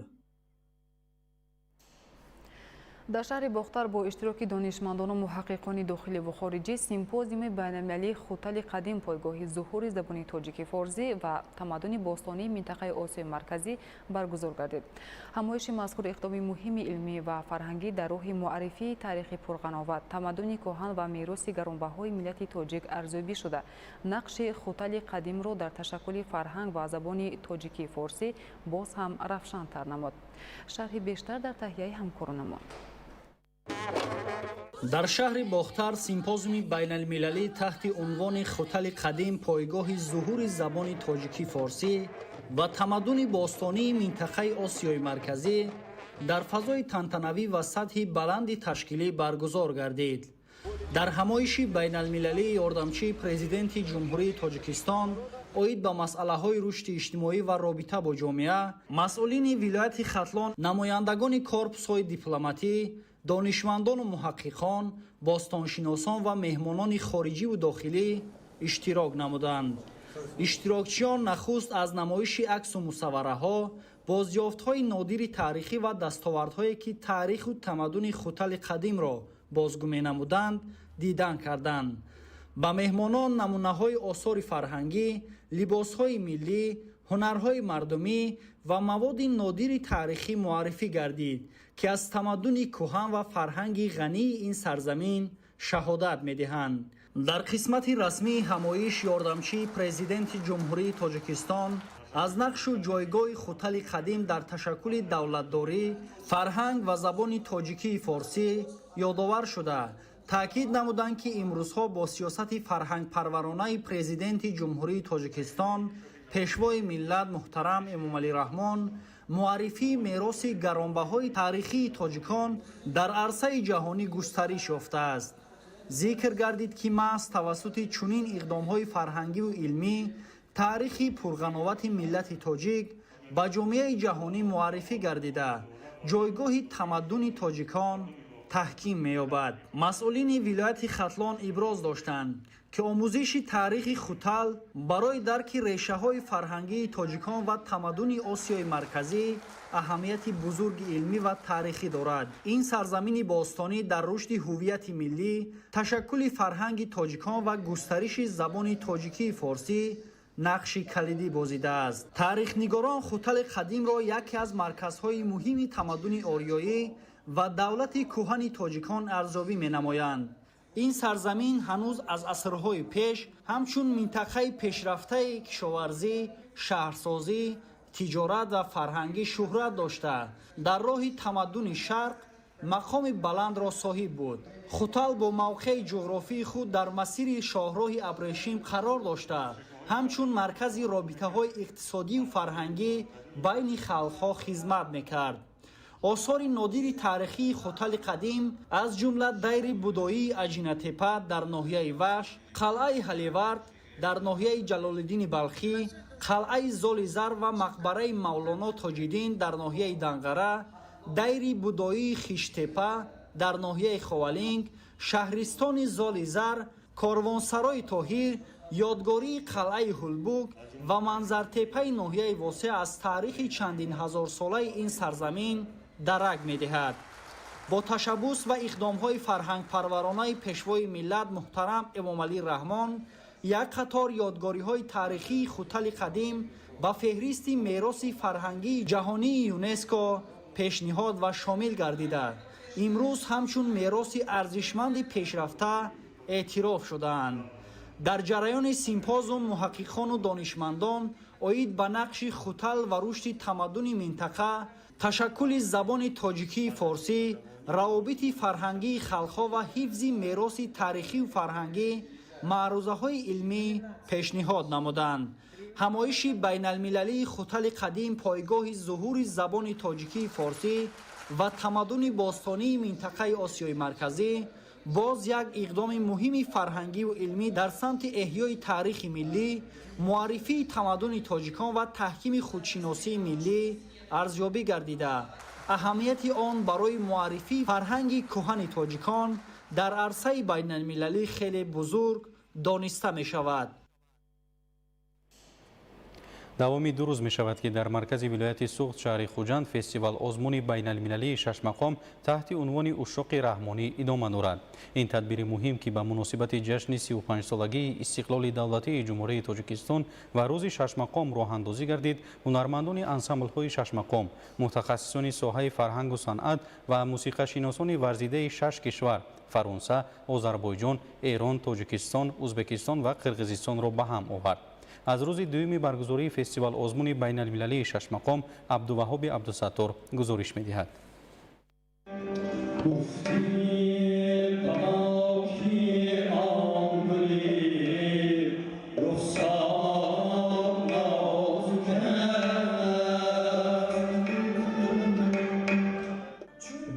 S3: Дар шаҳри Бохтар бо иштироки донишмандону муҳаққиқони дохилӣ ва хориҷӣ симпозиуми байналмилалии Хутали қадим, пойгоҳи зуҳури забони тоҷики форсӣ ва тамаддуни бостонии минтақаи Осиёи Марказӣ баргузор гардид. Ҳамоиши мазкур иқдоми муҳими илмӣ ва фарҳангӣ дар роҳи муаррифии таърихи пурғановат, тамаддуни кӯҳан ва мероси гаронбаҳои миллати тоҷик арзёбӣ шуда, нақши Хутали қадимро дар ташаккули фарҳанг ва забони тоҷикии форсӣ боз ҳам равшантар намуд. Шарҳи бештар дар таҳияи ҳамкоронамон.
S9: Дар шаҳри Бохтар симпозиуми байналмилалӣ таҳти унвони Хутали қадим, пойгоҳи зуҳури забони тоҷикӣ форсӣ ва тамаддуни бостонии минтақаи Осиёи Марказӣ дар фазои тантанавӣ ва сатҳи баланди ташкилӣ баргузор гардид. Дар ҳамоиши байналмилалии ёрдамчии президенти Ҷумҳурии Тоҷикистон оид ба масъалаҳои рушди иҷтимоӣ ва робита бо ҷомеа, масъулини вилояти Хатлон, намояндагони корпусҳои дипломатӣ, донишмандону муҳаққиқон, бостоншиносон ва меҳмонони хориҷиву дохилӣ иштирок намуданд. Иштирокчиён нахуст аз намоиши аксу мусаввараҳо, бозёфтҳои нодири таърихӣ ва дастовардҳое, ки таъриху тамаддуни Хутали қадимро бозгӯ менамуданд, дидан карданд. Ба меҳмонон намунаҳои осори фарҳангӣ, либосҳои миллӣ, ҳунарҳои мардумӣ ва маводи нодири таърихӣ муаррифӣ гардид, ки аз тамаддуни кӯҳан ва фарҳанги ғании ин сарзамин шаҳодат медиҳанд. Дар қисмати расмии ҳамоиш ёрдамчии президенти Ҷумҳурии Тоҷикистон аз нақшу ҷойгоҳи Хутали қадим дар ташаккули давлатдорӣ, фарҳанг ва забони тоҷикии форсӣ ёдовар шуда, таъкид намуданд, ки имрӯзҳо бо сиёсати фарҳангпарваронаи президенти Ҷумҳурии Тоҷикистон, пешвои миллат муҳтарам Эмомалӣ Раҳмон муаррифии мероси гаронбаҳои таърихии тоҷикон дар арсаи ҷаҳонӣ густариш ёфтааст. Зикр гардид, ки маҳз тавассути чунин иқдомҳои фарҳангиву илмӣ таърихи пурғановати миллати тоҷик ба ҷомеаи ҷаҳонӣ муаррифӣ гардида, ҷойгоҳи тамаддуни тоҷикон таҳким меёбад. Масъулини вилояти Хатлон иброз доштанд, ки омӯзиши таърихи Хутал барои дарки решаҳои фарҳангии тоҷикон ва тамаддуни Осиёи Марказӣ аҳамияти бузурги илмӣ ва таърихӣ дорад. Ин сарзамини бостонӣ дар рушди ҳуввияти миллӣ, ташаккули фарҳанги тоҷикон ва густариши забони тоҷикии форсӣ нақши калидӣ бозидааст. Таърихнигорон Хутали қадимро яке аз марказҳои муҳими тамаддуни ориёӣ ва давлати кӯҳани тоҷикон арзёбӣ менамоянд. Ин сарзамин ҳанӯз аз асрҳои пеш ҳамчун минтақаи пешрафтаи кишоварзӣ, шаҳрсозӣ, тиҷорат ва фарҳангӣ шӯҳрат дошта, дар роҳи тамаддуни шарқ мақоми баландро соҳиб буд. Хутал бо мавқеи ҷуғрофии худ дар масири шоҳроҳи Абрешим қарор дошта, ҳамчун маркази робитаҳои иқтисодию фарҳангӣ байни халқҳо хизмат мекард. Осори нодири таърихии Хутали қадим, аз ҷумла дайри будоии Аҷинатепа дар ноҳияи Вахш, қалъаи Ҳалевард дар ноҳияи Ҷалолиддини Балхӣ, қалъаи Золизар ва мақбараи Мавлоно Тоҷиддин дар ноҳияи Данғара, дайри будоии Хиштепа дар ноҳияи Ховалинг, шаҳристони Золизар, корвонсарои Тоҳир, ёдгории қалъаи Ҳулбук ва Манзартепаи ноҳияи Восеъ аз таърихи чандин ҳазорсолаи ин сарзамин дарак медиҳад. Бо ташаббус ва иқдомҳои фарҳангпарваронаи пешвои миллат муҳтарам Эмомалӣ Раҳмон як қатор ёдгориҳои таърихии Хутали қадим ба феҳристи мероси фарҳангии ҷаҳонии ЮНЕСКО пешниҳод ва шомил гардида, имрӯз ҳамчун мероси арзишманди пешрафта эътироф шудаанд. Дар ҷараёни симпозиум муҳаққиқону донишмандон оид ба нақши Хутал ва рушди тамаддуни минтақа, ташаккули забони тоҷикии форсӣ, равобити фарҳангии халқҳо ва ҳифзи мероси таърихию фарҳангӣ маърузаҳои илмӣ пешниҳод намуданд. Ҳамоиши байналмилалии Хутали қадим пойгоҳи зуҳури забони тоҷикии форсӣ ва тамаддуни бостонии минтақаи Осиёи Марказӣ боз як иқдоми муҳими фарҳангиву илмӣ дар самти эҳёи таърихи миллӣ, муаррифии тамаддуни тоҷикон ва таҳкими худшиносии миллӣ арзёбӣ гардида, аҳамияти он барои муаррифии фарҳанги кӯҳани тоҷикон дар арсаи байналмилалӣ хеле бузург дониста мешавад.
S4: Давоми 2 рӯз мешавад, ки дар маркази вилояти Суғд, шаҳри Хуҷанд, фестивал озмуни байналмилалии шашмақом таҳти унвони Ушшоқи Раҳмонӣ идома дорад. Ин тадбири муҳим, ки ба муносибати ҷашни 35-солагии истиқлоли давлатии Ҷумҳурии Тоҷикистон ва рӯзи шашмақом роҳандозӣ гардид, ҳунармандони ансамблҳои шашмақом, мутахассисони соҳаи фарҳангу санъат ва мусиқашиносони варзидаи 6 кишвар Фаронса, Озарбойҷон, Эрон, Тоҷикистон, Узбекистон ва Қирғизистонро ба ҳам овард. Аз рӯзи дуюми баргузории фестивал озмуни байналмилалии шашмақом Абдуваҳоби Абдусаттор гузориш медиҳад.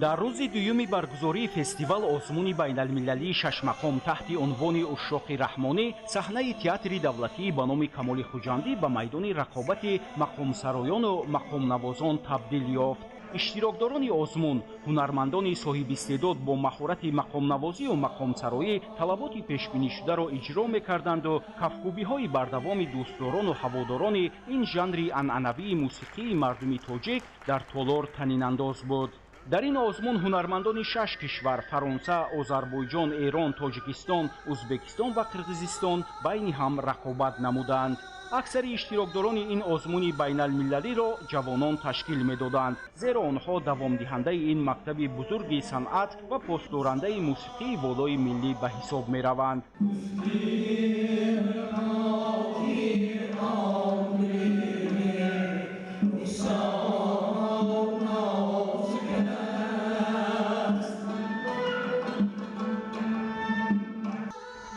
S10: Дар рӯзи дуюми баргузории фестивал озмуни байналмилалии шашмақом таҳти унвони Ушшоқи Раҳмонӣ саҳнаи театри давлатии ба номи Камоли Хуҷандӣ ба майдони рақобати мақомсароёну мақомнавозон табдил ёфт. Иштирокдорони озмун, ҳунармандони соҳибистеъдод бо маҳорати мақомнавозию мақомсароӣ талаботи пешбинишударо иҷро мекарданду кафкӯбиҳои бардавоми дӯстдорону ҳаводорони ин жанри анъанавии мусиқии мардуми тоҷик дар толор танинандоз буд. Дар ин озмун ҳунармандони 6 кишвар Фаронса, Озарбойҷон, Эрон, Тоҷикистон, Узбекистон ва Қирғизистон байни ҳам рақобат намуданд. Аксари иштирокдорони ин озмуни байналмилалиро ҷавонон ташкил медоданд, зеро онҳо давомдиҳандаи ин мактаби бузурги санъат ва посдорандаи мусиқии волои миллӣ ба ҳисоб мераванд.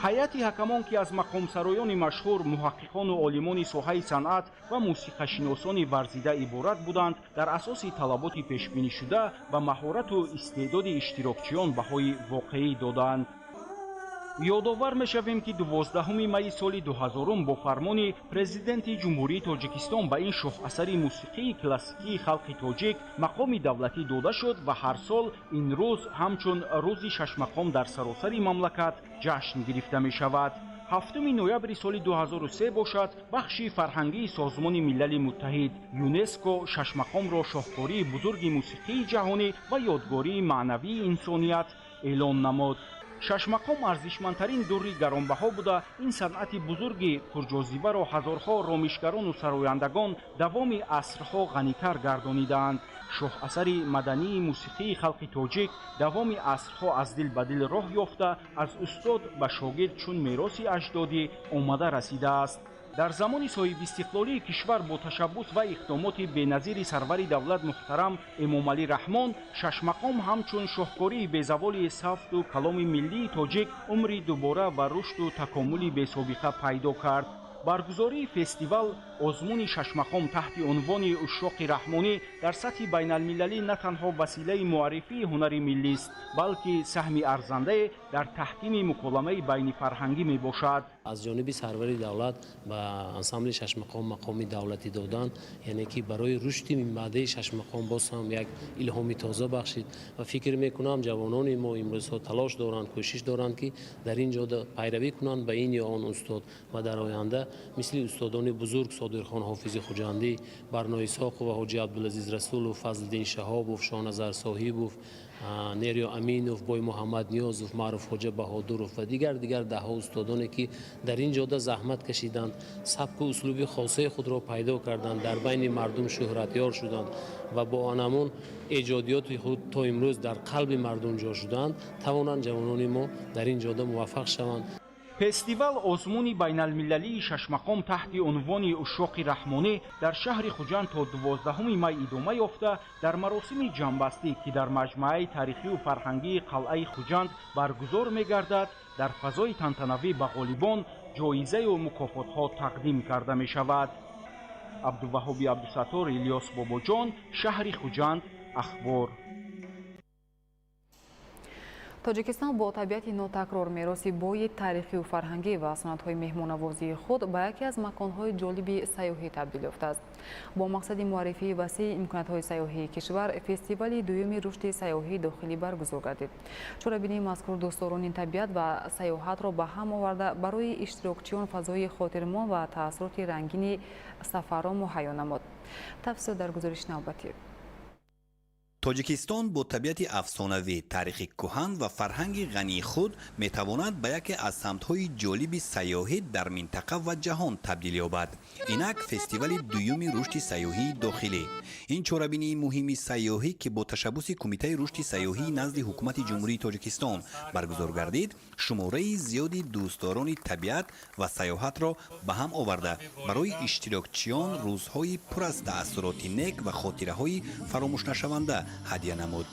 S10: Ҳайати ҳакамон, ки аз мақомсароёни машҳур, муҳаққиқону олимони соҳаи санъат ва мусиқашиносони варзида иборат буданд, дар асоси талаботи пешбинишуда ба маҳорату истеъдоди иштирокчиён баҳои воқеӣ доданд. Ёдовар мешавем, ки 12 майи соли 2000 бо фармони Президенти Ҷумҳурии Тоҷикистон ба ин шоҳасари мусиқии классикии халқи тоҷик мақоми давлатӣ дода шуд ва ҳар сол ин рӯз ҳамчун рӯзи шашмақом дар саросари мамлакат ҷашн гирифта мешавад. 7 ноябри соли 2003 бошад, бахши фарҳангии Созмони Милали Муттаҳид ЮНЕСКО шашмақомро шоҳкории бузурги мусиқии ҷаҳонӣ ва ёдгории маънавии инсоният эълон намуд. Шашмақом арзишмандтарин дурри гаронбаҳо буда, ин санъати бузурги пурҷозибаро ҳазорҳо ромишгарону сарояндагон давоми асрҳо ғанитар гардонидаанд. Шоҳасари мадании мусиқии халқи тоҷик давоми асрҳо аз дил ба дил роҳ ёфта, аз устод ба шогирд чун мероси аҷдодӣ омада расидааст. Дар замони соҳибистиқлолии кишвар бо ташаббус ва иқдомоти беназири сарвари давлат муҳтарам Эмомалӣ Раҳмон шашмақом ҳамчун шоҳкории безаволи сафту каломи миллии тоҷик умри дубора ва рушду такомули бесобиқа пайдо кард. Баргузории фестивал озмуни шашмақом таҳти унвони Ушшоқи Раҳмонӣ дар сатҳи байналмилалӣ на танҳо василаи муаррифии ҳунари миллист, балки саҳми арзандае дар таҳкими муколамаи байнифарҳангӣ мебошад.
S11: Аз ҷониби сарвари давлат ба ансамбли шашмақом мақоми давлатӣ додан, яъне ки барои рушди минбаъдаи шашмақом боз ҳам як илҳоми тоза бахшид ва фикр мекунам ҷавонони мо имрӯзҳо талош доранд, кӯшиш доранд, ки дар ин ҷода пайравӣ кунанд ба ин ё он устод ва дар оянда мисли устодони бузург Содирхон Ҳофизи Хуҷандӣ, Барно Исоқов ва Ҳоҷи Абдулазиз Расулов, Фазлиддин Шаҳобов, Шоҳназар Соҳибов, Нерио Аминов, Бой Муҳаммад Ниёзов, Маъруф Хоҷа Баҳодуров ва дигар даҳҳо устодоне, ки дар ин ҷода заҳмат кашиданд, сабку услуби хосаи худро пайдо карданд, дар байни мардум шӯҳратёр шуданд ва бо анамон эҷодиёти худ то имрӯз дар қалби мардум ҷо шуданд, тавонанд ҷавонони мо дар ин ҷода муваффақ шаванд.
S10: Фестивал озмуни байналмилалии шашмақом таҳти унвони Ушшоқи Раҳмонӣ дар шаҳри Хуҷанд то 12 май идома ёфта, дар маросими ҷамъбастӣ, ки дар маҷмӯаи таърихию фарҳангии қалъаи Хуҷанд баргузор мегардад, дар фазои тантанавӣ ба ғолибон ҷоизаю мукофотҳо тақдим карда мешавад. Абдуваҳоби Абдусаттор, Илёс Бобоҷон, шаҳри Хуҷанд, Ахбор.
S3: Тоҷикистон бо табиати нотакрор, мероси бои таърихию фарҳангӣ ва санъатҳои меҳмонавозии худ ба яке аз маконҳои ҷолиби сайёҳӣ табдил ёфтааст. Бо мақсади муаррифии васеи имкониятҳои сайёҳии кишвар фестивали дуюми рушди сайёҳии дохилӣ баргузор гардид. Чорабинии мазкур дӯстдорони табиат ва сайёҳатро ба ҳам оварда, барои иштирокчиён фазои хотирмон ва таассуроти рангини сафарро муҳайё намуд. Тафсил дар гузориши навбатӣ.
S12: Тоҷикистон бо табиати афсонавӣ, таърихи кӯҳан ва фарҳанги ғании худ метавонад ба яке аз самтҳои ҷолиби сайёҳӣ дар минтақа ва ҷаҳон табдил ёбад. Инак фестивали дуюми рушди сайёҳии дохилӣ. Ин чорабинии муҳими сайёҳӣ, ки бо ташаббуси Кумитаи рушди сайёҳии назди Ҳукумати Ҷумҳурии Тоҷикистон баргузор гардид, шумораи зиёди дӯстдорони табиат ва сайёҳатро ба ҳам оварда, барои иштирокчиён рӯзҳои пур аз таассуроти нек ва хотираҳои фаромӯшнашаванда ҳадя намуд.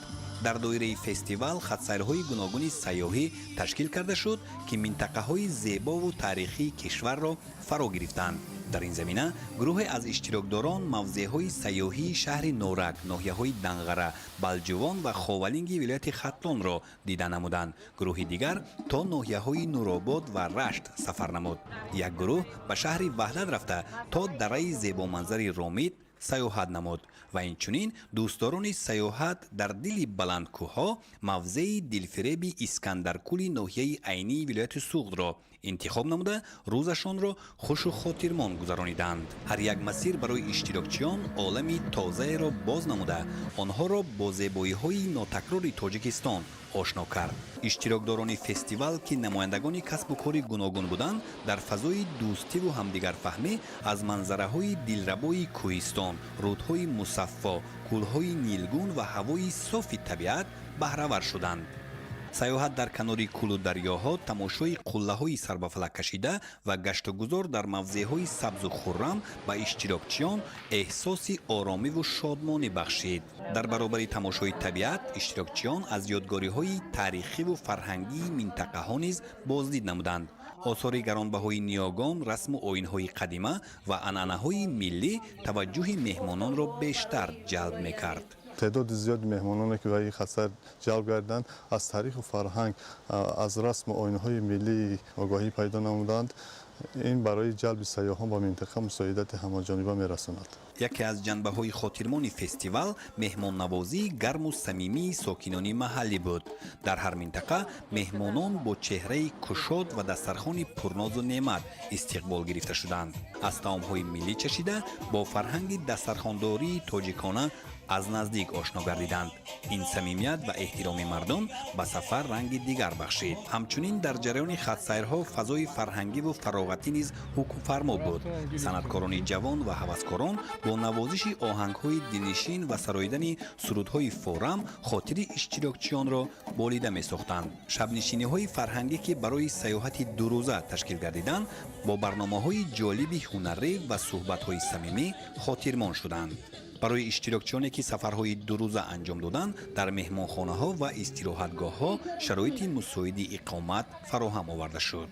S12: Дар доираи фестивал хатсайрҳои гуногуни сайёҳӣ ташкил карда шуд, ки минтақаҳои зебову таърихии кишварро фаро гирифтанд. Дар ин замина гурӯҳе аз иштирокдорон мавзеъҳои сайёҳии шаҳри Норак, ноҳияҳои Данғара, Балҷувон ва Ховалинги вилояти Хатлонро дида намуданд. Гурӯҳи дигар то ноҳияҳои Нуробод ва Рашт сафар намуд. Як гурӯҳ ба шаҳри Ваҳдат рафта, то дараи зебоманзари Ромид сайёҳат намуд ва инчунин дӯстдорони сайёҳат дар дили баландкӯҳҳо мавзеи дилфиреби Искандаркӯли ноҳияи Айнии вилояти Суғдро Интихоб намуда, рӯзашонро хушу хотирмон гузарониданд. Ҳар як масир барои иштирокчиён олами тозаеро боз намуда, онҳоро бо зебоиҳои нотакрори Тоҷикистон ошно кард. Иштирокдорони фестивал, ки намояндагони касбу кори гуногун буданд, дар фазои дӯстиву ҳамдигарфаҳмӣ аз манзараҳои дилрабои кӯҳистон, рӯдҳои мусаффо, кӯлҳои нилгун ва ҳавои софи табиат баҳравар шуданд. Саёҳат дар канори кӯлу дарёҳо, тамошои қуллаҳои сарбафалак кашида ва гаштугузор дар мавзеъҳои сабзу хуррам ба иштирокчиён эҳсоси оромиву шодмонӣ бахшид. Дар баробари тамошои табиат, иштирокчиён аз ёдгориҳои таърихиву фарҳангии минтақаҳо низ боздид намуданд. Осори гаронбаҳои ниёгон, расму оинҳои қадима ва анъанаҳои миллӣ таваҷҷӯҳи меҳмононро бештар ҷалб мекард.
S13: Теъдоди зиёди меҳмононе, ки ба ин хатсайр ҷалб гардиданд, аз таъриху фарҳанг, аз расму оинҳои миллӣ огоҳӣ пайдо намуданд. Ин барои ҷалби сайёҳон ба минтақа мусоидати ҳамаҷониба мерасонад.
S12: Яке аз ҷанбаҳои хотирмони фестивал меҳмоннавозии гарму самимии сокинони маҳаллӣ буд. Дар ҳар минтақа меҳмонон бо чеҳраи кушод ва дастархони пурнозу неъмат истиқбол гирифта шуданд. Аз таомҳои миллӣ чашида, бо фарҳанги дастархондории тоҷикона аз наздик ошно гардиданд. Ин самимият ва эҳтироми мардум ба сафар ранги дигар бахшид. Ҳамчунин дар ҷараёни хатсайрҳо фазои фарҳангиву фароғатӣ низ ҳукмфармо буд. Санъаткорони ҷавон ва ҳаваскорон бо навозиши оҳангҳои дилнишин ва сароидани сурудҳои форам хотири иштирокчиёнро болида месохтанд. Шабнишиниҳои фарҳангӣ, ки барои саёҳати дурӯза ташкил гардиданд, бо барномаҳои ҷолиби ҳунарӣ ва суҳбатҳои самимӣ хотирмон шуданд. Барои иштирокчиёне, ки сафарҳои дурӯза анҷом доданд, дар меҳмонхонаҳо ва истироҳатгоҳҳо шароити мусоиди иқомат фароҳам оварда шуд.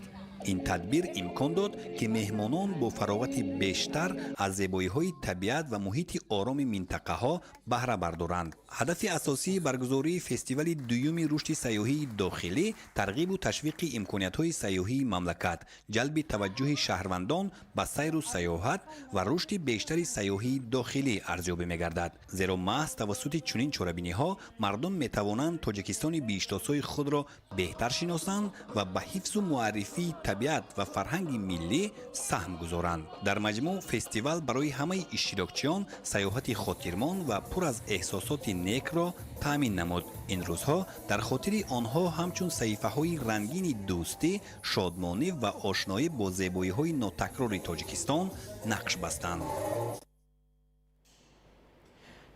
S12: Ин тадбир имкон дод, ки меҳмонон бо фароғати бештар аз зебоиҳои табиат ва муҳити ороми минтақаҳо баҳра бардоранд. Ҳадафи асосии баргузории фестивали дуюми рушди сайёҳии дохилӣ тарғибу ташвиқи имкониятҳои сайёҳии мамлакат, ҷалби таваҷҷӯҳи шаҳрвандон ба сайру сайёҳат ва рушди бештари сайёҳии дохилӣ арзёбӣ мегардад. Зеро маҳз тавассути чунин чорабиниҳо мардум метавонанд Тоҷикистони биҳиштосои худро беҳтар шиносанд ва ба ҳифзу муаррифии табиат ва фарҳанги миллӣ саҳм гузоранд. Дар маҷмӯъ, фестивал барои ҳамаи иштирокчиён сайёҳати хотирмон ва пур аз эҳсосоти некро таъмин намуд. Ин рӯзҳо дар хотири онҳо ҳамчун саҳифаҳои рангини дӯстӣ, шодмонӣ ва ошноӣ бо зебоиҳои нотакрори Тоҷикистон нақш бастанд.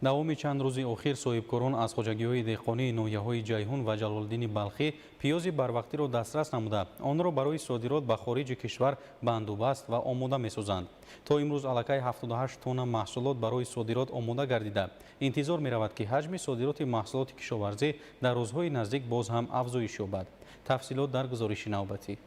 S4: Давоми чанд рӯзи охир соҳибкорон аз хоҷагиҳои деҳқонии ноҳияҳои Ҷайҳун ва Ҷалолиддини Балхӣ пиёзи барвақтиро дастрас намуда, онро барои содирот ба хориҷи кишвар бандубаст ва омода месозанд. То имрӯз аллакай 78 тонна маҳсулот барои содирот омода гардида, интизор меравад, ки ҳаҷми содироти маҳсулоти кишоварзӣ дар рӯзҳои наздик боз ҳам афзоиш ёбад. Тафсилот дар гузориши навбатӣ.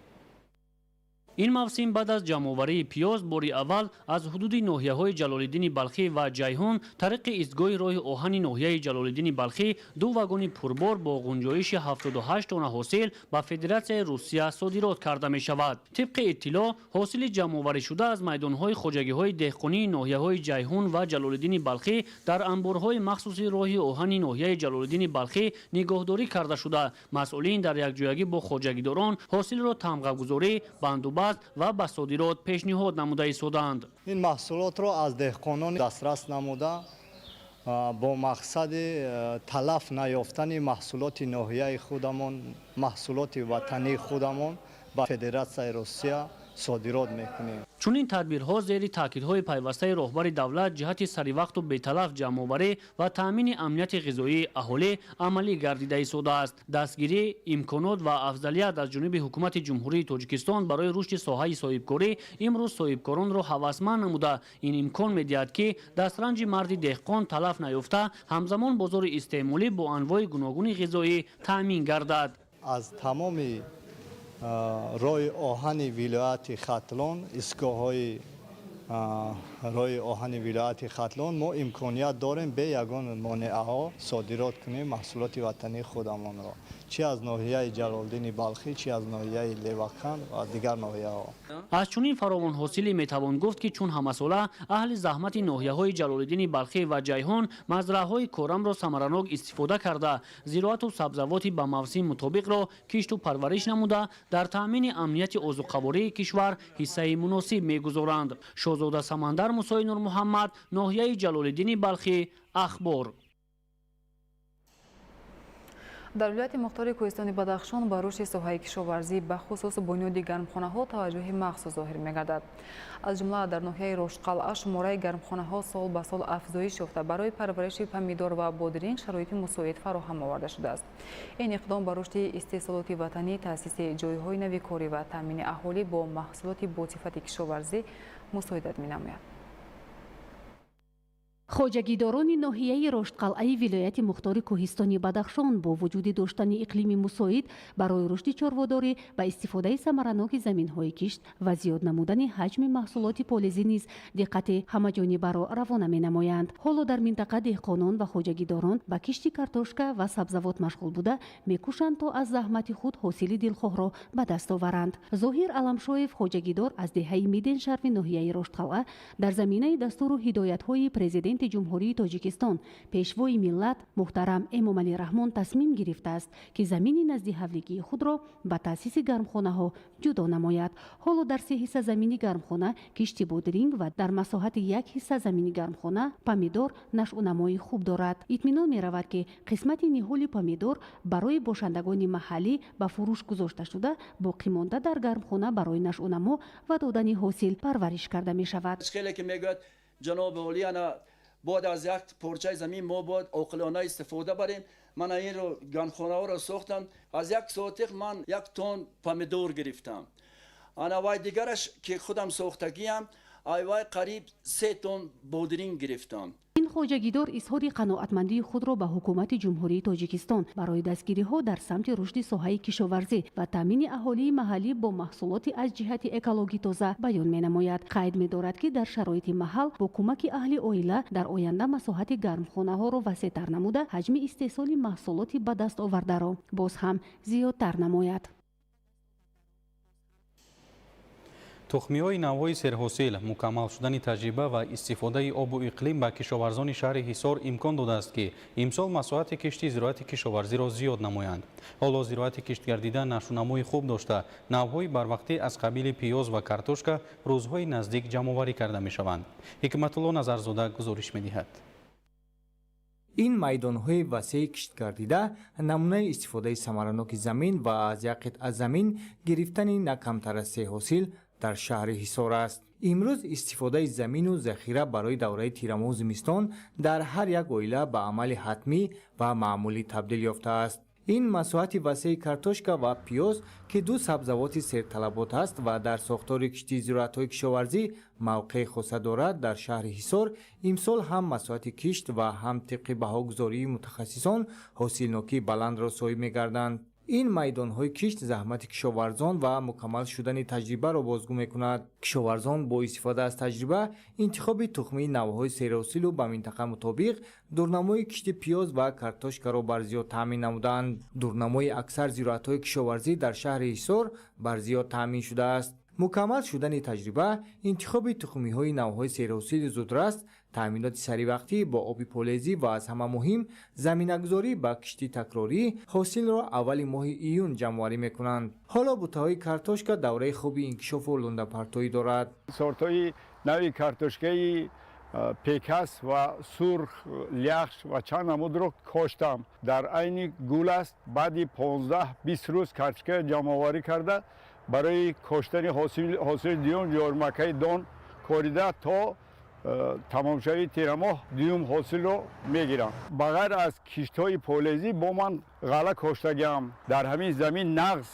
S14: Ин мавсим баъд аз ҷамъоварии пиёз бори аввал аз ҳудуди ноҳияҳои Ҷалолиддини Балхӣ ва Ҷайҳун тариқи истгоҳи роҳи оҳани ноҳияи Ҷалолиддини Балхӣ ду вагони пурбор бо ғунҷоиши 78 тонна ҳосил ба Федератсияи Русия содирот карда мешавад. Тибқи иттилоъ, ҳосили ҷамъоварӣшуда аз майдонҳои хоҷагиҳои деҳқонии ноҳияҳои Ҷайҳун ва Ҷалолиддини Балхӣ дар анборҳои махсуси роҳи оҳани ноҳияи Ҷалолиддини Балхӣ нигоҳдорӣ карда шуда, масъулин дар якҷоягӣ бо хоҷагидорон ҳосилро тамғагузорӣ, бандубаст ва ба содирот пешниҳод намуда истодаанд.
S15: Ин маҳсулотро аз деҳқонон дастрас намуда, бо мақсади талаф наёфтани маҳсулоти ноҳияи худамон, маҳсулоти ватании худамон ба Федератсияи Русия содирот мекунем.
S14: Чунин тадбирҳо зери таъкидҳои пайвастаи роҳбари давлат ҷиҳати саривақту беталаф ҷамъоварӣ ва таъмини амнияти ғизоии аҳолӣ амалӣ гардида истодааст. Дастгирӣ, имконот ва афзалият аз ҷониби ҳукумати Ҷумҳурии Тоҷикистон барои рушди соҳаи соҳибкорӣ имрӯз соҳибкоронро ҳавасманд намуда, ин имкон медиҳад, ки дастранҷи марди деҳқон талаф наёфта, ҳамзамон бозори истеъмолӣ бо анвои гуногуни ғизоӣ таъмин гардад.
S15: Аз тамоми роҳи оҳани вилояти Хатлон, истгоҳҳои роҳи оҳани вилояти Хатлон мо имконият дорем бе ягон монеаҳо содирот кунем маҳсулоти ватании худамонро, чи аз ноҳияи Ҷалолиддини Балхӣ, чи аз ноҳияи Леваканд ва дигар ноҳияҳо.
S14: Аз чунин фаровонҳосилӣ метавон гуфт, ки чун ҳамасола аҳли заҳмати ноҳияҳои Ҷалолиддини Балхӣ ва Ҷайҳун мазраъҳои корамро самаранок истифода карда, зироату сабзавоти ба мавсим мутобиқро кишту парвариш намуда, дар таъмини амнияти озуқавории кишвар ҳиссаи муносиб мегузоранд. Шоҳзода Самандар, Мусои Нурмуҳаммад, ноҳияи Ҷалолиддини Балхӣ, Ахбор.
S3: Дар вилояти мухтори кӯҳистони Бадахшон ба рушди соҳаи кишоварзӣ, бахусус бунёди гармхонаҳо таваҷҷӯҳи махсус зоҳир мегардад. Аз ҷумла дар ноҳияи Рошқалъа шумораи гармхонаҳо сол ба сол афзоиш ёфта, барои парвариши помидор ва бодринг шароити мусоид фароҳам оварда шудааст. Ин иқдом ба рушди истеҳсолоти ватанӣ, таъсиси ҷойҳои нави корӣ ва таъмини аҳолӣ бо маҳсулоти босифати кишоварзӣ мусоидат менамояд.
S16: Хоҷагидорони ноҳияи Роштқалъаи вилояти мухтори кӯҳистони Бадахшон бо вуҷуди доштани иқлими мусоид барои рушди чорводорӣ ва истифодаи самараноки заминҳои кишт ва зиёд намудани ҳаҷми маҳсулоти полизӣ низ диққати ҳамаҷонибаро равона менамоянд. Ҳоло дар минтақа деҳқонон ва хоҷагидорон ба кишти картошка ва сабзавот машғул буда, мекӯшанд то аз заҳмати худ ҳосили дилхоҳро ба даст оваранд. Зоҳир Аламшоев, хоҷагидор аз деҳаи Миденшарфи ноҳияи Роштқалъа, дар заминаи дастуру ҳидоятҳои президенти Ҷумҳурии Тоҷикистон, Пешвои миллат муҳтарам Эмомалӣ Раҳмон тасмим гирифтааст, ки замини назди ҳавлигии худро ба таъсиси гармхонаҳо ҷудо намояд. Ҳоло дар се ҳисса замини гармхона кишти бодринг ва дар масоҳати як ҳисса замини гармхона помидор нашъунамои хуб дорад. Итминон меравад, ки қисмати ниҳоли помидор барои бошандагони маҳаллӣ ба фурӯш гузошта шуда, боқимонда дар гармхона барои нашъунамо ва додани ҳосил парвариш карда мешавад.
S17: Хеле ки мегӯяд ҷаноби олӣ, ана бояд аз як порчаи замин мо бояд оқилона истифода барем. Ман инро гармхонаҳоро сохтам. Аз як сотиқ ман як тон помидор гирифтам. Ана вай дигараш ки худам сохтагиям, ай вай қариб 3 тон бодринг гирифтам.
S16: Ин хоҷагидор изҳори қаноатмандии худро ба ҳукумати Ҷумҳурии Тоҷикистон барои дастгириҳо дар самти рушди соҳаи кишоварзӣ ва таъмини аҳолии маҳаллӣ бо маҳсулоти аз ҷиҳати экологӣ тоза баён менамояд. Қайд медорад, ки дар шароити маҳал бо кӯмаки аҳли оила дар оянда масоҳати гармхонаҳоро васеътар намуда, ҳаҷми истеҳсоли маҳсулоти ба даст овардаро боз ҳам зиёдтар намояд.
S4: Тухмиҳои навъҳои серҳосил, мукаммал шудани таҷриба ва истифодаи обу иқлим ба кишоварзони шаҳри Ҳисор имкон додааст, ки имсол масоҳати кишти зироати кишоварзиро зиёд намоянд. Ҳоло зироати киштгардида нашъунамои хуб дошта, навъҳои барвақтӣ аз қабили пиёз ва картошка рӯзҳои наздик ҷамъоварӣ карда мешаванд. Ҳикматулло Назарзода гузориш медиҳад.
S18: Ин майдонҳои васеи киштгардида намунаи истифодаи самараноки замин ва аз як қитъа замин гирифтани на камтар аз се ҳосил дар шаҳри Ҳисор аст. Имрӯз истифодаи замину захира барои давраи тирамоҳу зимистон дар ҳар як оила ба амали ҳатмӣ ва маъмулӣ табдил ёфтааст. Ин масоҳати васеи картошка ва пиёз, ки ду сабзавоти серталабот аст ва дар сохтори кишти зироатҳои кишоварзӣ мавқеи хоса дорад, дар шаҳри Ҳисор имсол ҳам масоҳати кишт ва ҳам тибқи баҳогузории мутахассисон ҳосилнокии баландро соҳиб мегарданд. Ин майдонҳои кишт заҳмати кишоварзон ва мукаммал шудани таҷрибаро бозгӯ мекунад. Кишоварзон бо истифода аз таҷриба, интихоби тухмии навъҳои серҳосилу ба минтақа мутобиқ дурнамои кишти пиёз ва картошкаро бар зиёд таъмин намуданд. Дурнамои аксар зироатҳои кишоварзӣ дар шаҳри Ҳисор бар зиёд таъмин шудааст. Мукаммал шудани таҷриба, интихоби тухмиҳои навъҳои серҳосили зудраст, таъминоти саривақтӣ бо оби полезӣ ва аз ҳама муҳим заминагузорӣ ба кишти такрорӣ ҳосилро аввали моҳи июн ҷамъоварӣ мекунанд. Ҳоло бутаҳои картошка давраи хуби инкишофу лундапартоӣ дорад.
S19: Сортҳои нави картошкаи пекас ва сурх, ляхш ва чанд намудро коштам. Дар айни гул аст. Баъди 15-20 рӯз картошка ҷамъоварӣ карда, барои коштани ҳосили дуюм ҷормакаи дон корида, то тамомшавии тирамоҳ дуюм ҳосилро мегирам. Ба ғайр аз киштҳои полезӣ бо ман ғалла коштагиам. Дар ҳамин замин нағз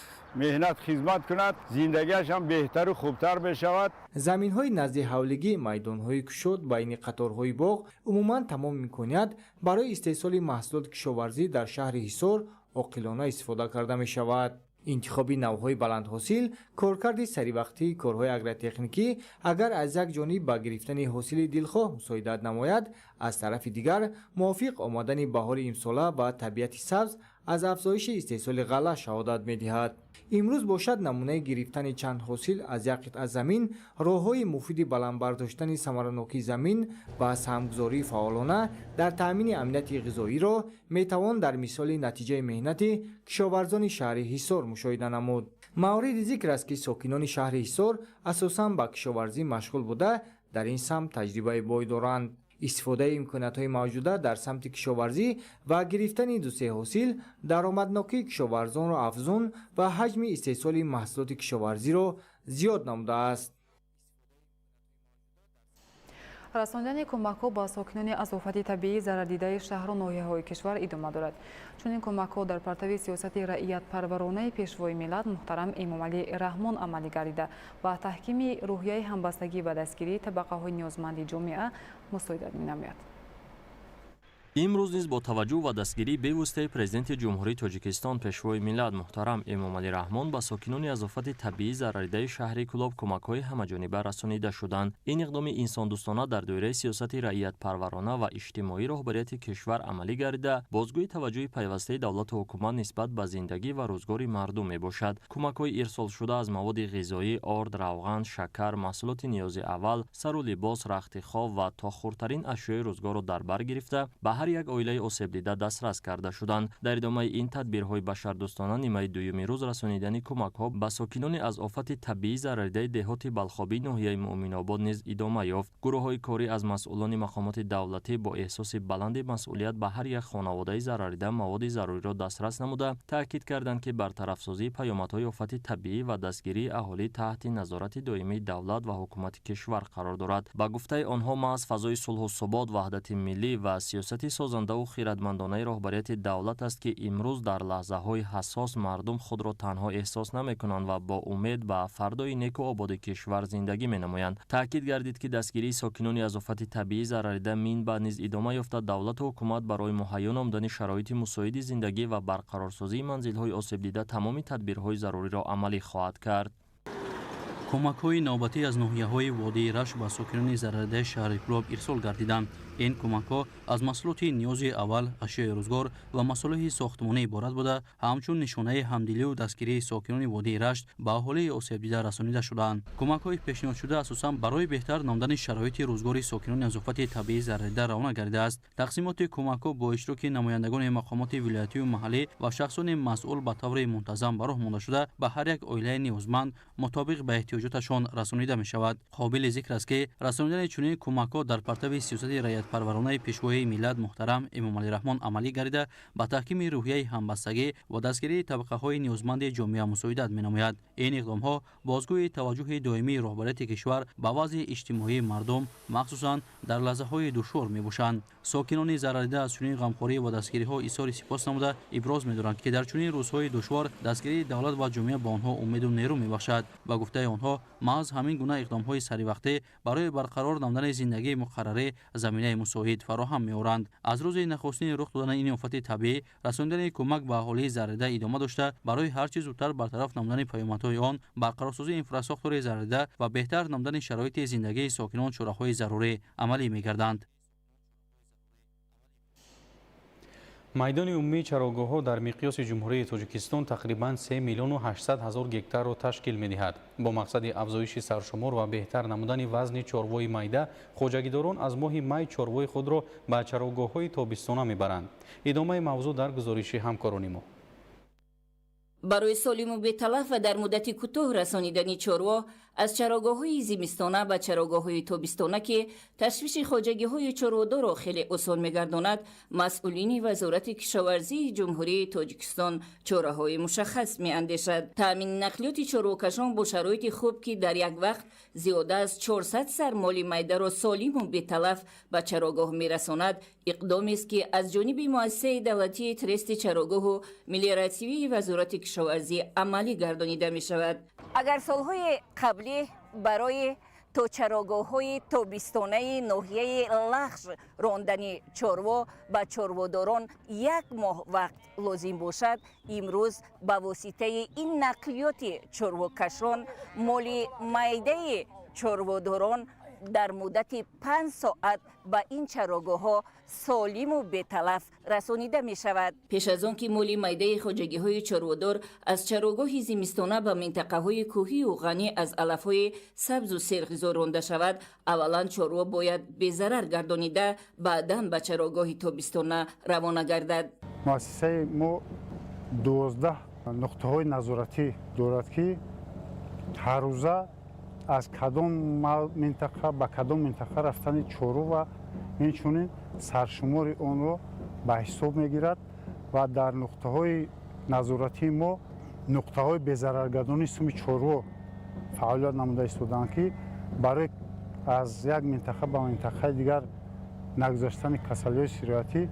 S19: меҳнат хизмат кунад, зиндагиаш ҳам беҳтару хубтар мешавад.
S18: Заминҳои назди ҳавлигӣ, майдонҳои кушод байни қаторҳои боғ, умуман тамом имконият барои истеҳсоли маҳсулоти кишоварзӣ дар шаҳри Ҳисор оқилона истифода карда мешавад. Интихоби навъҳои баландҳосил, коркарди саривақтии корҳои агротехникӣ агар аз як ҷониб ба гирифтани ҳосили дилхоҳ мусоидат намояд, аз тарафи дигар мувофиқ омадани баҳори имсола ба табиати сабз аз афзоиши истеҳсоли ғалла шаҳодат медиҳад. Имрӯз бошад намунаи гирифтани чанд ҳосил аз як қитъа замин, роҳҳои муфиди баланд бардоштани самаранокии замин ва саҳмгузории фаъолона дар таъмини амнияти ғизоиро метавон дар мисоли натиҷаи меҳнати кишоварзони шаҳри Ҳисор мушоҳида намуд. Мавриди зикр аст, ки сокинони шаҳри Ҳисор асосан ба кишоварзӣ машғул буда, дар ин самт таҷрибаи бой доранд. Истифодаи имкониятҳои мавҷуда дар самти кишоварзӣ ва гирифтани дусе ҳосил даромаднокии кишоварзонро афзун ва ҳаҷми истеҳсоли маҳсулоти кишоварзиро зиёд намудааст.
S3: Расонидани кӯмакҳо ба сокинони аз офати табиӣ зарардидаи шаҳру ноҳияҳои кишвар идома дорад. Чунин кӯмакҳо дар партави сиёсати раиятпарваронаи Пешвои миллат муҳтарам Эмомалӣ Раҳмон амалӣ гардида, ба таҳкими рӯҳияи ҳамбастагӣ ва дастгирии табақаҳои ниёзманди ҷомеа мусоидат менамояд.
S20: Имрӯз низ бо таваҷҷӯҳ ва дастгирии бевоситаи Президенти Ҷумҳурии Тоҷикистон, Пешвои миллат муҳтарам Эмомалӣ Раҳмон ба сокинони аз офати табиӣ зарарридаи шаҳри Кӯлоб кӯмакҳои ҳамаҷониба расонида шуданд. Ин иқдоми инсондӯстона дар доираи сиёсати раиятпарварона ва иҷтимоӣ роҳбарияти кишвар амалӣ гардида, бозгӯи таваҷҷӯҳи пайвастаи давлату ҳукумат нисбат ба зиндагӣ ва рӯзгори мардум мебошад. Кӯмакҳои ирсолшуда аз маводи ғизоӣ, орд, равған, шакар, маҳсулоти ниёзи аввал, сару либос, рахти хоб ва то хурдтарин ашёи рӯзгорро дар бар гирифта, ба ҳар як оилаи осебдида дастрас карда шуданд. Дар идомаи ин тадбирҳои башардӯстона нимаи дуюми рӯз расонидани кӯмакҳо ба сокинони аз офати табиӣ зарарридаи деҳоти Балхобӣ ноҳияи Муъминобод низ идома ёфт. Гурӯҳҳои корӣ аз масъулони мақомоти давлатӣ бо эҳсоси баланди масъулият ба ҳар як хонаводаи зараррида маводи заруриро дастрас намуда, таъкид карданд, ки бартарафсозии паёмадҳои офати табиӣ ва дастгирии аҳолӣ таҳти назорати доимии давлат ва ҳукумати кишвар қарор дорад. Ба гуфтаи онҳо, маҳз фазои сулҳу субот, ваҳдати миллӣ ва сиёсати созандаву хирадмандонаи роҳбарияти давлат аст, ки имрӯз дар лаҳзаҳои ҳассос мардум худро танҳо эҳсос намекунанд ва бо умед ба фардои неку ободи кишвар зиндагӣ менамоянд. Таъкид гардид, ки дастгирии сокинони аз офати табиӣ зараррида минбаъд низ идома ёфта, давлату ҳукумат барои муҳайё намудани шароити мусоиди зиндагӣ ва барқарорсозии манзилҳои осебдида тамоми тадбирҳои заруриро амалӣ хоҳад кард.
S21: Кӯмакҳои навбатӣ аз ноҳияҳои водии Рашт ба сокинони зарарридаи шаҳри Кӯлоб ирсол гардиданд. Ин кӯмакҳо аз маҳсулоти ниёзи аввал, ашёи рӯзгор ва масолеҳи сохтмонӣ иборат буда, ҳамчун нишонаи ҳамдилию дастгирии сокинони водии Рашт ба аҳолии осебдида расонида шудаанд. Кӯмакҳои пешниҳодшуда асосан барои беҳтар намудани шароити рӯзгори сокинони аз офати табиӣ зараррида равона гардидааст. Тақсимоти кӯмакҳо бо иштироки намояндагони мақомоти вилоятию маҳаллӣ ва шахсони масъул ба таври мунтазам ба роҳ монда шуда, ба ҳар як оилаи ниёзманд мутобиқ ба эҳтиёҷоташон расонида мешавад. Қобили зикр аст, ки расонидани чунин кӯмакҳо дар партави сиёсати раиятпарваронаи Пешвои миллат муҳтарам Эмомалӣ Раҳмон амалӣ гардида, ба таҳкими рӯҳияи ҳамбастагӣ ва дастгирии табақаҳои ниёзманди ҷомеа мусоидат менамояд. Ин иқдомҳо бозгӯи таваҷҷӯҳи доимии роҳбарияти кишвар ба вазъи иҷтимоии мардум, махсусан дар лаҳзаҳои душвор мебошанд. Сокинони зараррида аз чунин ғамхорӣ ва дастгириҳо изҳори сипос намуда, иброз медоранд, ки дар чунин рӯзҳои душвор дастгирии давлат ва ҷомеа ба онҳо умеду нерӯ мебахшад. Ба гуфтаи онҳо, маҳз ҳамин гуна иқдомҳои саривақтӣ барои барқарор намудани зиндагии муқаррарӣ заминаи мусоид фароҳам меоранд. Аз рӯзи нахустини рух додани ин офати табиӣ расонидани кӯмак ба аҳолии зараррида идома дошта, барои ҳар чӣ зудтар бартараф намудани паёмадҳои он, барқарорсозии инфрасохтори зараррида ва беҳтар намудани шароити зиндагии сокинон чораҳои зарурӣ амалӣ мегарданд.
S4: Майдони умумии чарогоҳҳо дар миқёси Ҷумҳурии Тоҷикистон тақрибан 3 миллиону 800 ҳазор гектарро ташкил медиҳад. Бо мақсади афзоиши саршумор ва беҳтар намудани вазни чорвои майда, хоҷагидорон аз моҳи май чорвои худро ба чарогоҳҳои тобистона мебаранд. Идомаи мавзӯъ дар гузориши ҳамкорони мо.
S22: Барои солиму беталаф ва дар муддати кӯтоҳ расонидани чорво аз чарогоҳҳои зимистона ба чарогоҳҳои тобистона, ки ташвиши хоҷагиҳои чорводорро хеле осон мегардонад, масъулини Вазорати кишоварзии Ҷумҳурии Тоҷикистон чораҳои мушаххас меандешад. Таъмини нақлиёти чорвокашон бо шароити хуб, ки дар як вақт зиёда аз 400 сар моли майдаро солиму беталаф ба чарогоҳ мерасонад, иқдомест, ки аз ҷониби муассисаи давлатии Трести чарогоҳу мелиоративии Вазорати кишоварзӣ амалӣ гардонида мешавад. Агар солҳои қаблӣ барои То чарогоҳҳои тобистонаи ноҳияи Лахш рондани чорво ба чорводорон як моҳ вақт лозим бошад, имрӯз ба воситаи ин нақлиёти чорвокашон моли майдаи чорводорон дар муддати 5 соат ба ин чарогоҳҳо солиму беталаф расонида мешавад. Пеш аз он ки моли майдаи хоҷагиҳои чорводор аз чарогоҳи зимистона ба минтақаҳои кӯҳию ғанӣ аз алафҳои сабзу серғизо ронда шавад, аввалан чорво бояд безарар гардонида, баъдан ба чарогоҳи тобистона равона гардад.
S2: Муассисаи мо 12 нуқтаҳои назоратӣ дорад, ки ҳаррӯза аз кадом минтақа ба кадом минтақа рафтани чорво ва инчунин саршумори онро ба ҳисоб мегирад ва дар нуқтаҳои назоратии мо нуқтаҳои безараргардонии суми чорво фаъолият намуда истодаанд, ки барои аз як минтақа ба минтақаи дигар нагузаштани касалиҳои сироятӣ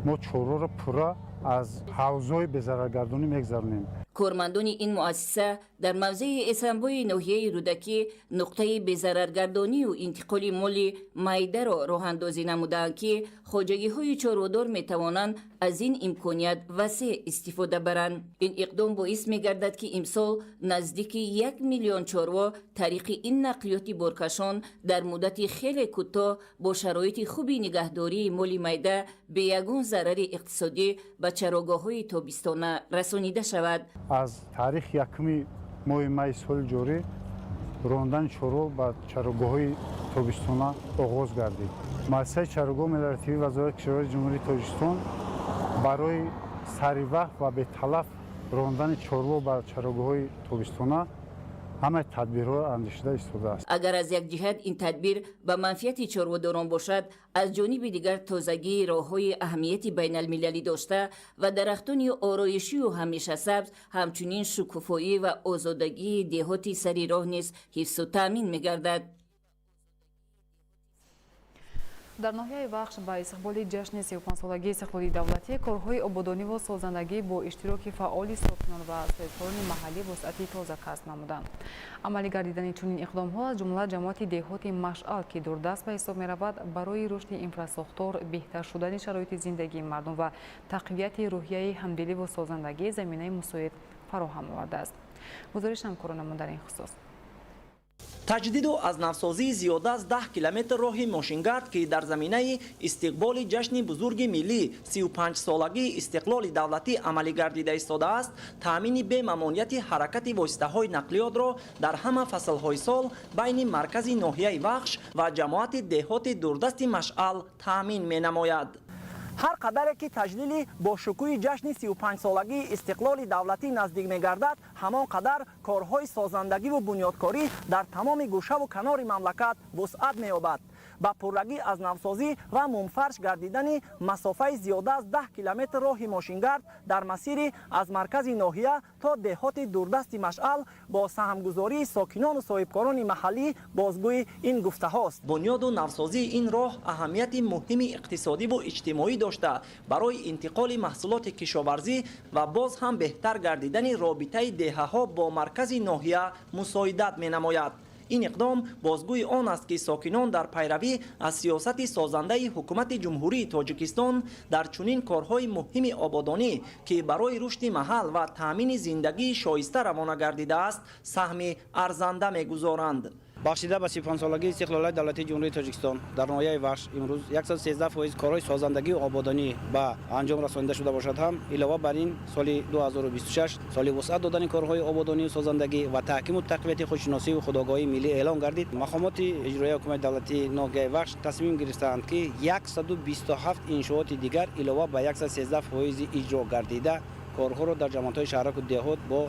S2: мо чорворо пурра аз ҳавзҳои безараргардонӣ мегузаронем.
S22: Кормандони ин муассиса дар мавзеи Эсанбои ноҳияи Рӯдакӣ нуқтаи безараргардонию интиқоли моли майдаро роҳандозӣ намудаанд, ки хоҷагиҳои чорводор метавонанд аз ин имконият васеъ истифода баранд. Ин иқдом боис мегардад, ки имсол наздики 1 миллион чорво тариқи ин нақлиёти боркашон дар муддати хеле кӯтоҳ бо шароити хуби нигаҳдории моли майда бе ягон зарари иқтисодӣ ба чарогоҳҳои тобистона расонида шавад.
S2: Аз таърихи 1 моҳи майи соли ҷорӣ рондани чорво ба чарогоҳҳои тобистона оғоз гардид. Муассисаи чарогоҳ мелиоративии Вазорати кишоварзии Ҷумҳурии Тоҷикистон барои саривақт ва беталаф рондани чорво ба чарогоҳҳои тобистона ҳамаи тадбирҳоро андешида истодааст.
S22: Агар аз як ҷиҳат ин тадбир ба манфиати чорводорон бошад, аз ҷониби дигар тозагии роҳҳои аҳамияти байналмилалӣ дошта ва дарахтони ороишию ҳамешасабз, ҳамчунин шукуфоӣ ва озодагии деҳоти сари роҳ низ ҳифзу таъмин мегардад.
S3: Дар ноҳияи Вахш ба истиқболи ҷашни 35-солагии истиқлоли давлатӣ корҳои ободониву созандагӣ бо иштироки фаъоли сокинон ва соҳибкорони маҳаллӣ вусъати тоза касб намуданд. Амалӣ гардидани чунин иқдомҳо аз ҷумла ҷамоати деҳоти Машъал, ки дурдаст ба ҳисоб меравад, барои рушди инфрасохтор, беҳтар шудани шароити зиндагии мардум ва тақвияти рӯҳияи ҳамдиливу созандагӣ заминаи мусоид фароҳам овардааст. Гузориш ҳамкоронамон дар ин хусус.
S6: Таҷдиду аз навсозии зиёда аз 10 километр роҳи мошингард, ки дар заминаи истиқболи ҷашни бузурги миллӣ 35-солагии истиқлоли давлатӣ амалӣ гардида истодааст, таъмини бемамониати ҳаракати воситаҳои нақлиётро дар ҳама фаслҳои сол байни маркази ноҳияи Вахш ва ҷамоати деҳоти дурдасти Машъал таъмин менамояд. Ҳар қадаре ки таҷлили бо шукӯҳи ҷашни 35-солагии истиқлоли давлатӣ наздик мегардад, ҳамон қадар корҳои созандагиву бунёдкорӣ дар тамоми гӯшаву канори мамлакат вусъат меёбад. Ба пуррагӣ аз навсозӣ ва мумфарш гардидани масофаи зиёда аз 10 километр роҳи мошингард дар масири аз маркази ноҳия то деҳоти дурдасти Машъал бо саҳмгузории сокинону соҳибкорони маҳаллӣ бозгӯи ин гуфтаҳост. Бунёду навсозии ин роҳ аҳамияти муҳими иқтисодиву иҷтимоӣ дошта, барои интиқоли маҳсулоти кишоварзӣ ва боз ҳам беҳтар гардидани робитаи деҳаҳо бо маркази ноҳия мусоидат менамояд. Ин иқдом бозгӯи он аст, ки сокинон дар пайравӣ аз сиёсати созандаи ҳукумати Ҷумҳурии Тоҷикистон дар чунин корҳои муҳими ободонӣ, ки барои рушди маҳал ва таъмини зиндагии шоиста равона гардидааст, саҳми арзанда мегузоранд.
S23: Бахшида ба 35-солагии истиқлолияти давлатии Ҷумҳурии Тоҷикистон дар ноҳияи Вахш имрӯз 113% корҳои созандагию ободонӣ ба анҷом расонида шуда бошад ҳам, илова бар ин соли 2026 соли вусъат додани корҳои ободонию созандагӣ ва таҳкиму тақвияти худшиносию худогоҳии миллӣ эълон гардид. Мақомоти иҷроияи ҳукумати давлатии ноҳияи Вахш тасмим гирифтаанд, ки 127 иншооти дигар илова ба 113% иҷро гардида корҳоро дар ҷамоатҳои шаҳраку деҳот бо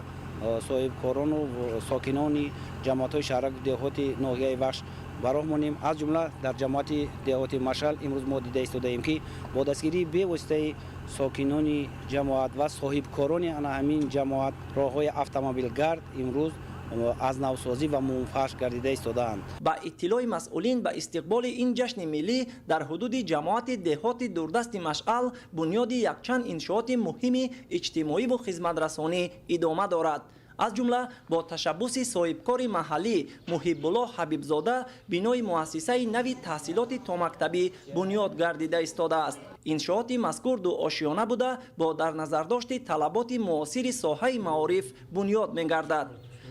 S23: соҳибкорону сокинони ҷамоатҳои шаҳраку деҳоти ноҳияи Вахш ба роҳ монем. Аз ҷумла дар ҷамоати деҳоти Машъал имрӯз мо дида истодаем, ки бо дастгирии бевоситаи сокинони ҷамоат ва соҳибкорони ана ҳамин ҷамоат роҳҳои автомобилгард имрӯз аз навсозӣ ва мумфарш гардида истодаанд.
S6: Ба иттилои масъулин, ба истиқболи ин ҷашни миллӣ дар ҳудуди ҷамоати деҳоти дурдасти Машъал бунёди якчанд иншооти муҳими иҷтимоиву хизматрасонӣ идома дорад. Аз ҷумла бо ташаббуси соҳибкори маҳаллӣ Муҳиббулло Ҳабибзода бинои муассисаи нави таҳсилоти томактабӣ бунёд гардида истодааст. Иншооти мазкур дуошиёна буда, бо дар назардошти талаботи муосири соҳаи маориф бунёд мегардад.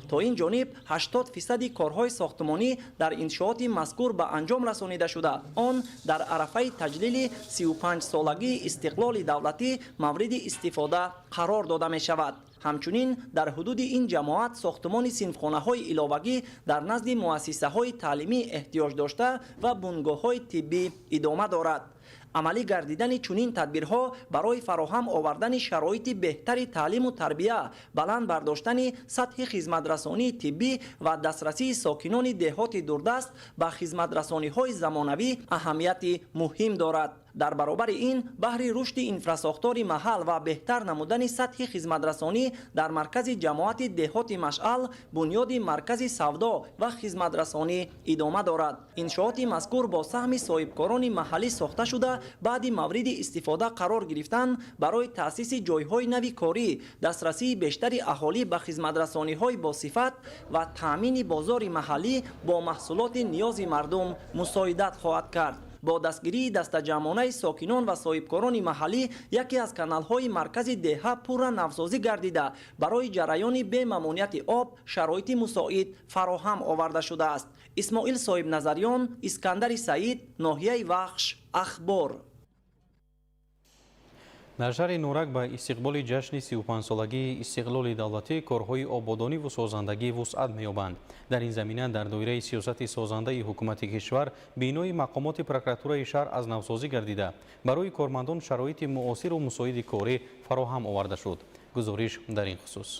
S6: То ин ҷониб 80% корҳои сохтмонӣ дар иншооти мазкур ба анҷом расонида шуда, он дар арафаи таҷлили 35-солагии истиқлоли давлатӣ мавриди истифода қарор дода мешавад. Ҳамчунин дар ҳудуди ин ҷамоат сохтмони синфхонаҳои иловагӣ дар назди муассисаҳои таълимӣ эҳтиёҷ дошта ва бунгоҳҳои тиббӣ идома дорад. Амалӣ гардидани чунин тадбирҳо барои фароҳам овардани шароити беҳтари таълиму тарбия, баланд бардоштани сатҳи хизматрасонии тиббӣ ва дастрасии сокинони деҳоти дурдаст ба хизматрасониҳои замонавӣ аҳамияти муҳим дорад. Дар баробари ин баҳри рушди инфрасохтори маҳал ва беҳтар намудани сатҳи хизматрасонӣ дар маркази ҷамоати деҳоти Машъал бунёди маркази савдо ва хизматрасонӣ идома дорад. Иншооти мазкур бо саҳми соҳибкорони маҳаллӣ сохта шуда, баъди мавриди истифода қарор гирифтан барои таъсиси ҷойҳои нави корӣ, дастрасии бештари аҳолӣ ба хизматрасониҳои босифат ва таъмини бозори маҳаллӣ бо маҳсулоти ниёзи мардум мусоидат хоҳад кард. Бо дастгирии дастаҷамъонаи сокинон ва соҳибкорони маҳаллӣ яке аз каналҳои маркази деҳа пурра навсозӣ гардида, барои ҷараёни бемамониати об шароити мусоид фароҳам оварда шудааст. Исмоил Соҳибназарён, Искандари Саид, ноҳияи Вахш, Ахбор.
S4: Дар шаҳри Норак ба истиқболи ҷашни 35-солагии истиқлоли давлатӣ корҳои ободониву созандагӣ вусъат меёбанд. Дар ин замина дар доираи сиёсати созандаи ҳукумати кишвар бинои мақомоти прокуратураи шаҳр аз навсозӣ гардида, барои кормандон шароити муосиру мусоиди корӣ фароҳам оварда шуд. Гузориш дар ин хусус.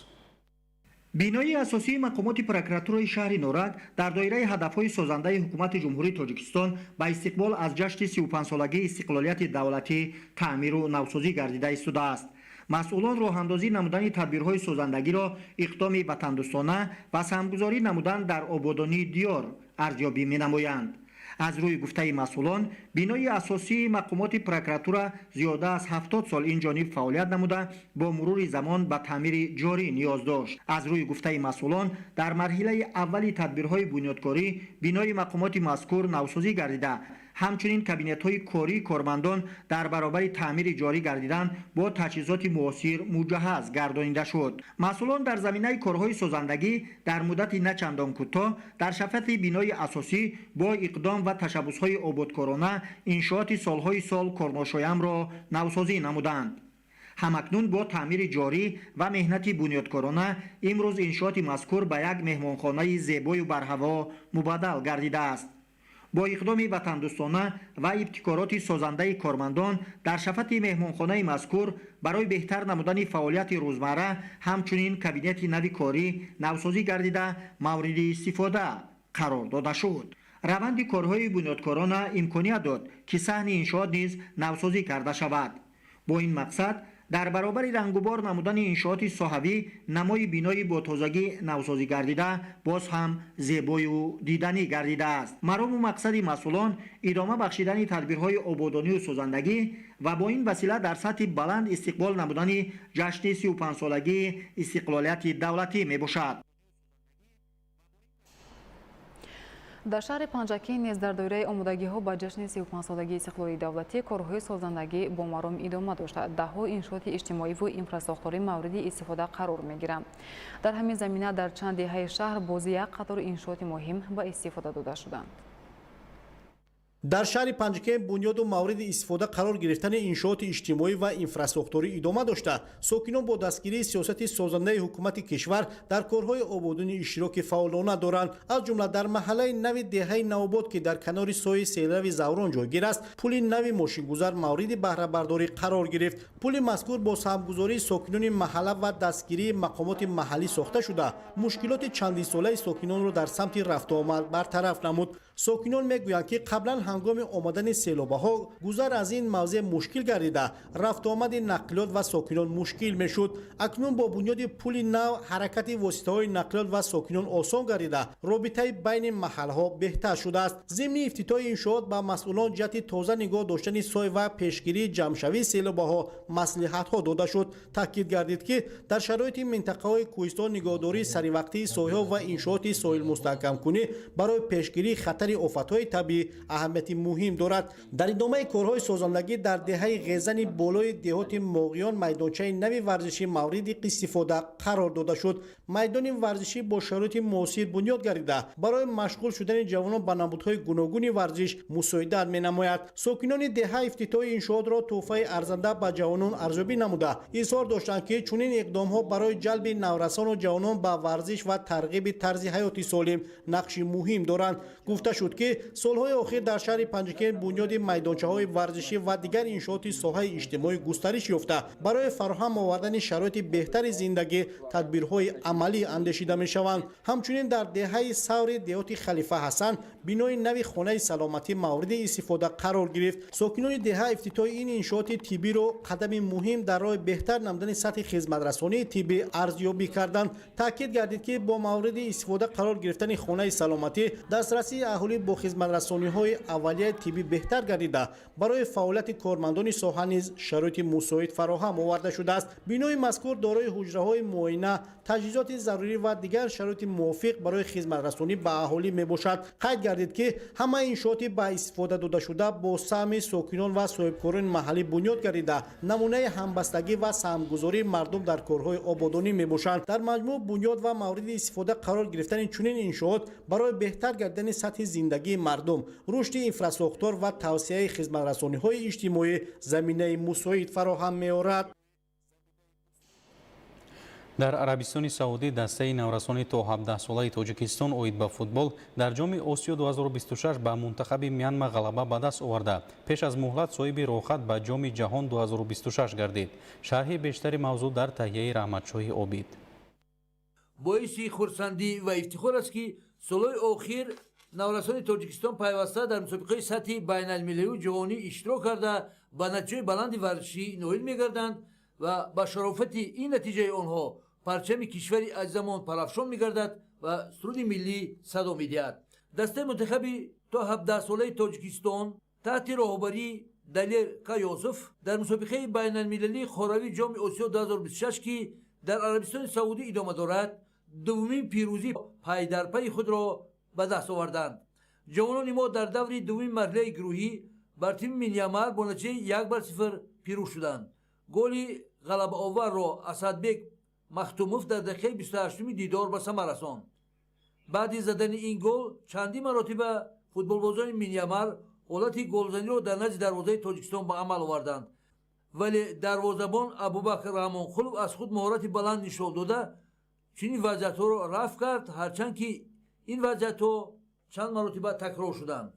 S5: Бинои асосии мақомоти прокуратураи шаҳри Норак дар доираи ҳадафҳои созандаи ҳукумати Ҷумҳурии Тоҷикистон ба истиқбол аз ҷашни 35-солагии истиқлолияти давлатӣ таъмиру навсозӣ гардида истодааст. Масъулон роҳандозӣ намудани тадбирҳои созандагиро иқдоми ватандӯстона ва саҳмгузорӣ намудан дар ободонии диёр арзёбӣ менамоянд. Аз рӯи гуфтаи масъулон, бинои асосии мақомоти прокуратура зиёда аз 70 сол ин ҷониб фаъолият намуда, бо мурури замон ба таъмири ҷорӣ ниёз дошт. Аз рӯи гуфтаи масъулон, дар марҳилаи аввали тадбирҳои бунёдкорӣ бинои мақомоти мазкур навсозӣ гардида, ҳамчунин кабинетҳои кории кормандон дар баробари таъмири ҷорӣ гардидан бо таҷҳизоти муосир муҷаҳҳаз гардонида шуд. Масъулон дар заминаи корҳои созандагӣ дар муддати на чандон кӯтоҳ дар шафати бинои асосӣ бо иқдом ва ташаббусҳои ободкорона иншооти солҳои сол корношоямро навсозӣ намуданд. Ҳамакнун бо таъмири ҷорӣ ва меҳнати бунёдкорона имрӯз иншооти мазкур ба як меҳмонхонаи зебою барҳаво мубаддал гардидааст. Бо иқдоми ватандӯстона ва ибтикороти созандаи кормандон дар шафати меҳмонхонаи мазкур барои беҳтар намудани фаъолияти рӯзмарра ҳамчунин кабинети нави корӣ навсозӣ гардида мавриди истифода қарор дода шуд. Раванди корҳои бунёдкорона имконият дод, ки саҳни иншоот низ навсозӣ карда шавад. Бо ин мақсад дар баробари рангубор намудани иншооти соҳавӣ намои бинои бо тозагӣ навсозӣ гардида боз ҳам зебою диданӣ гардидааст. Марому мақсади масъулон идома бахшидани тадбирҳои ободонию созандагӣ ва бо ин васила дар сатҳи баланд истиқбол намудани ҷашни 35-солагии истиқлолияти давлатӣ мебошад.
S3: Дар шаҳри Панҷакент низ дар доираи омодагиҳо ба ҷашни 35-солагии истиқлоли давлатӣ корҳои созандагӣ бо маром идома дошта, даҳҳо иншооти иҷтимоиву инфрасохторӣ мавриди истифода қарор мегиранд. Дар ҳамин замина дар чанд деҳаи шаҳр бози як қатор иншооти муҳим ба истифода дода шуданд.
S7: Дар шаҳри Панҷакент бунёду мавриди истифода қарор гирифтани иншооти иҷтимоӣ ва инфрасохторӣ идома дошта, сокинон бо дастгирии сиёсати созандаи ҳукумати кишвар дар корҳои ободонӣ иштироки фаъолона доранд. Аз ҷумла дар маҳаллаи нави деҳаи Навобод, ки дар канори соҳаи селрави Заврон ҷойгир аст, пули нави мошингузар мавриди баҳрабардорӣ қарор гирифт. Пули мазкур бо саҳмгузории сокинони маҳалла ва дастгирии мақомоти маҳаллӣ сохта шуда, мушкилоти чандинсолаи сокинонро дар самти рафтуомад бартараф намуд. Сокинон мегӯянд, ки қаблан ҳангоми омадани селобаҳо гузар аз ин мавзеъ мушкил гардида, рафтуомади нақлиёт ва сокинон мушкил мешуд. Акнун бо бунёди пули нав ҳаракати воситаҳои нақлиёт ва сокинон осон гардида, робитаи байни маҳалҳо беҳтар шудааст. Зимни ифтитоҳи иншоот ба масъулон ҷиҳати тоза нигоҳ доштани сой ва пешгирии ҷамъшавии селобаҳо маслиҳатҳо дода шуд. Таъкид гардид, ки дар шароити минтақаҳои кӯҳистон нигоҳдории саривақтии сойҳо ва иншооти соҳилмустаҳкамкунӣ барои пешгирии хатари офатҳои табиӣ аҳамияти муҳим дорад. Дар идомаи корҳои созандагӣ дар деҳаи Ғезани болои деҳоти Моғиён майдончаи нави варзишӣ мавриди истифода қарор дода шуд. Майдони варзишӣ бо шароити муосир бунёд гардида, барои машғул шудани ҷавонон ба намудҳои гуногуни варзиш мусоидат менамояд. Сокинони деҳа ифтитоҳи иншоотро тӯҳфаи арзанда ба ҷавонон арзёбӣ намуда, изҳор доштанд, ки чунин иқдомҳо барои ҷалби наврасону ҷавонон ба варзиш ва тарғиби тарзи ҳаёти солим нақши муҳим доранд. Гуфта шуд, ки солҳои охир дар шаҳри Панҷакент бунёди майдончаҳои варзишӣ ва дигар иншооти соҳаи иҷтимоӣ густариш ёфта, барои фароҳам овардани шароити беҳтари зиндагӣ тадбирҳои амалӣ андешида мешаванд. Ҳамчунин дар деҳаи Саври деҳоти Халифа Ҳасан бинои нави хонаи саломатӣ мавриди истифода қарор гирифт. Сокинони деҳа ифтитоҳи ин иншооти тиббиро қадами муҳим дар роҳи беҳтар намудани сатҳи хизматрасонии тиббӣ арзёбӣ карданд. Таъкид гардид, ки бо мавриди истифода қарор гирифтани хонаи саломатӣ дастрасии аҳолӣ бо хизматрасониҳои аввалияи тиббӣ беҳтар гардида, барои фаъолияти кормандони соҳа низ шароити мусоид фароҳам оварда шудааст. Бинои мазкур дорои ҳуҷраҳои муоина, таҷҳизоти зарурӣ ва дигар шароити мувофиқ барои хизматрасонӣ ба аҳолӣ мебошад. Қайд гардид, ки ҳамаи иншооти ба истифода додашуда бо саҳми сокинон ва соҳибкорони маҳаллӣ бунёд гардида, намунаи ҳамбастагӣ ва саҳмгузории мардум дар корҳои ободонӣ мебошанд. Дар маҷмӯъ бунёд ва мавриди истифода қарор гирифтани чунин иншоот барои беҳтар гардидани сатҳи зиндагии мардум, рушди инфрасохтор ва тавсеаи хизматрасониҳои иҷтимоӣ заминаи мусоид фароҳам меорад.
S4: Дар Арабистони Саудӣ дастаи наврасони то 17-солаи Тоҷикистон оид ба футбол дар ҷоми Осиё 2026 ба мунтахаби Мянма ғалаба ба даст оварда, пеш аз муҳлат соҳиби роҳхат ба ҷоми ҷаҳон 2026 гардид. Шарҳи бештари мавзӯъ дар таҳияи Раҳматшоҳи Обид.
S1: Боиси хурсандӣ ва ифтихор аст, ки солҳои охир наврасони Тоҷикистон пайваста дар мусобиқаҳои сатҳи байналмилалию ҷаҳонӣ иштирок карда, ба натиҷаи баланди варзишӣ ноил мегарданд ва ба шарофати ин натиҷаи онҳо парчами кишвари азизамон парафшон мегардад ва суруди миллӣ садо медиҳад. Дастаи мунтахаби то 17-солаи Тоҷикистон таҳти роҳбарии Далер Каёзов дар мусобиқаи байналмилалии хоравии ҷоми Осиё 2026, ки дар Арабистони Саудӣ идома дорад, дуввумин пирӯзӣ пайдарпайи худро ба даст оварданд. Ҷавонони мо дар даври дуввуми марҳилаи гурӯҳӣ бар тими Минямар бо натиҷаи 1-0 пирӯз шуданд. Голи ғалабаоварро Асадбек Махтумов дар дақиқаи 28-уми дидор ба самар расонд. Баъди задани ин гол чандин маротиба футболбозони Минямар ҳолати голзаниро дар назди дарвозаи Тоҷикистон ба амал оварданд, вале дарвозабон Абубакр Раҳмонқулов аз худ маҳорати баланд нишон дода, чунин вазъиятҳоро рафъ кард, ҳарчанд ки ин вазъиятҳо чанд маротиба такрор шуданд.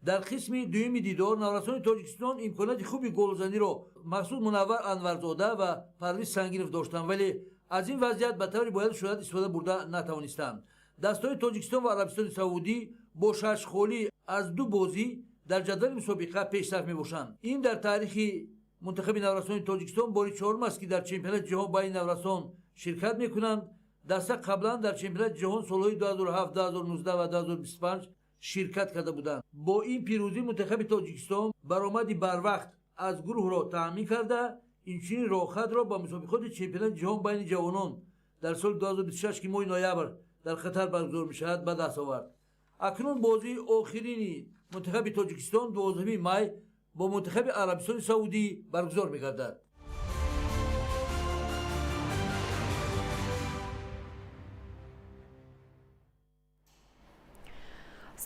S1: Дар қисми дуюми дидор наврасони Тоҷикистон имконияти хуби голзаниро Мақсуд Мунаввар Анварзода ва Парвиз Сангинов доштанд, вале аз ин вазъият ба таври бояд шояд истифода бурда натавонистанд. Дастаҳои Тоҷикистон ва Арабистони Саудӣ бо 6 холӣ аз 2 бозӣ дар ҷадвали мусобиқа пешсаф мебошанд. Ин дар таърихи мунтахаби наврасони Тоҷикистон бори чорум аст, ки дар чемпионати ҷаҳон байни наврасон ширкат мекунанд. Даста қаблан дар чемпионати ҷаҳон солҳои 2007, 2019 ва 2025 ширкат карда буданд. Бо ин пирӯзӣ мунтахаби Тоҷикистон баромади барвақт аз гурӯҳро таъмин карда, инчунин роҳхатро ба мусобиқоти чемпионати ҷаҳон байни ҷавонон дар соли 2026, ки моҳи ноябр дар Қатар баргузор мешавад, ба даст овард. Акнун бозии охирини мунтахаби Тоҷикистон 12 май бо мунтахаби Арабистони Саудӣ баргузор мегардад.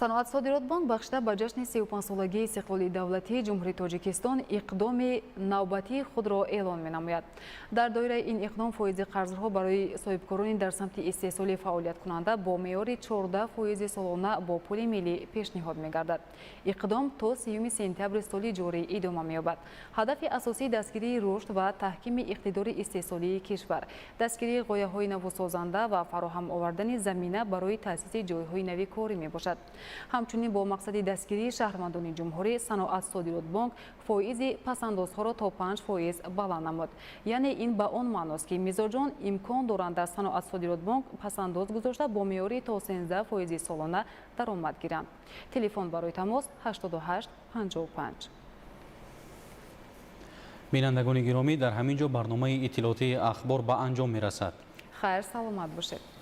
S3: Саноат Содиротбонк бахшида ба ҷашни 35-солагии истиқлоли давлатии Ҷумҳурии Тоҷикистон иқдоми навбатии худро эълон менамояд. Дар доираи ин иқдом фоизи қарзҳо барои соҳибкорони дар самти истеҳсолӣ фаъолияткунанда бо меъёри 14% солона бо пули миллӣ пешниҳод мегардад. Иқдом то 3 сентябри соли ҷорӣ идома меёбад. Ҳадафи асосии дастгирии рушд ва таҳкими иқтидори истеҳсолии кишвар, дастгирии ғояҳои навусозанда ва фароҳам овардани замина барои таъсиси ҷойҳои нави корӣ мебошад. Ҳамчунин бо мақсади дастгирии шаҳрвандони ҷумҳурӣ Саноат Содиротбонк фоизи пасандозҳоро то 5% баланд намуд. Яъне ин ба он маъност, ки мизоҷон имкон доранд дар Саноат Содиротбонк пасандоз гузошта бо меъёри то 13% солона даромад гиранд. Телефон барои тамос 88 55.
S4: Бинандагони гиромӣ, дар ҳамин ҷо барномаи иттилоотии Ахбор ба анҷом мерасад.
S3: Хайр, саломат бошед.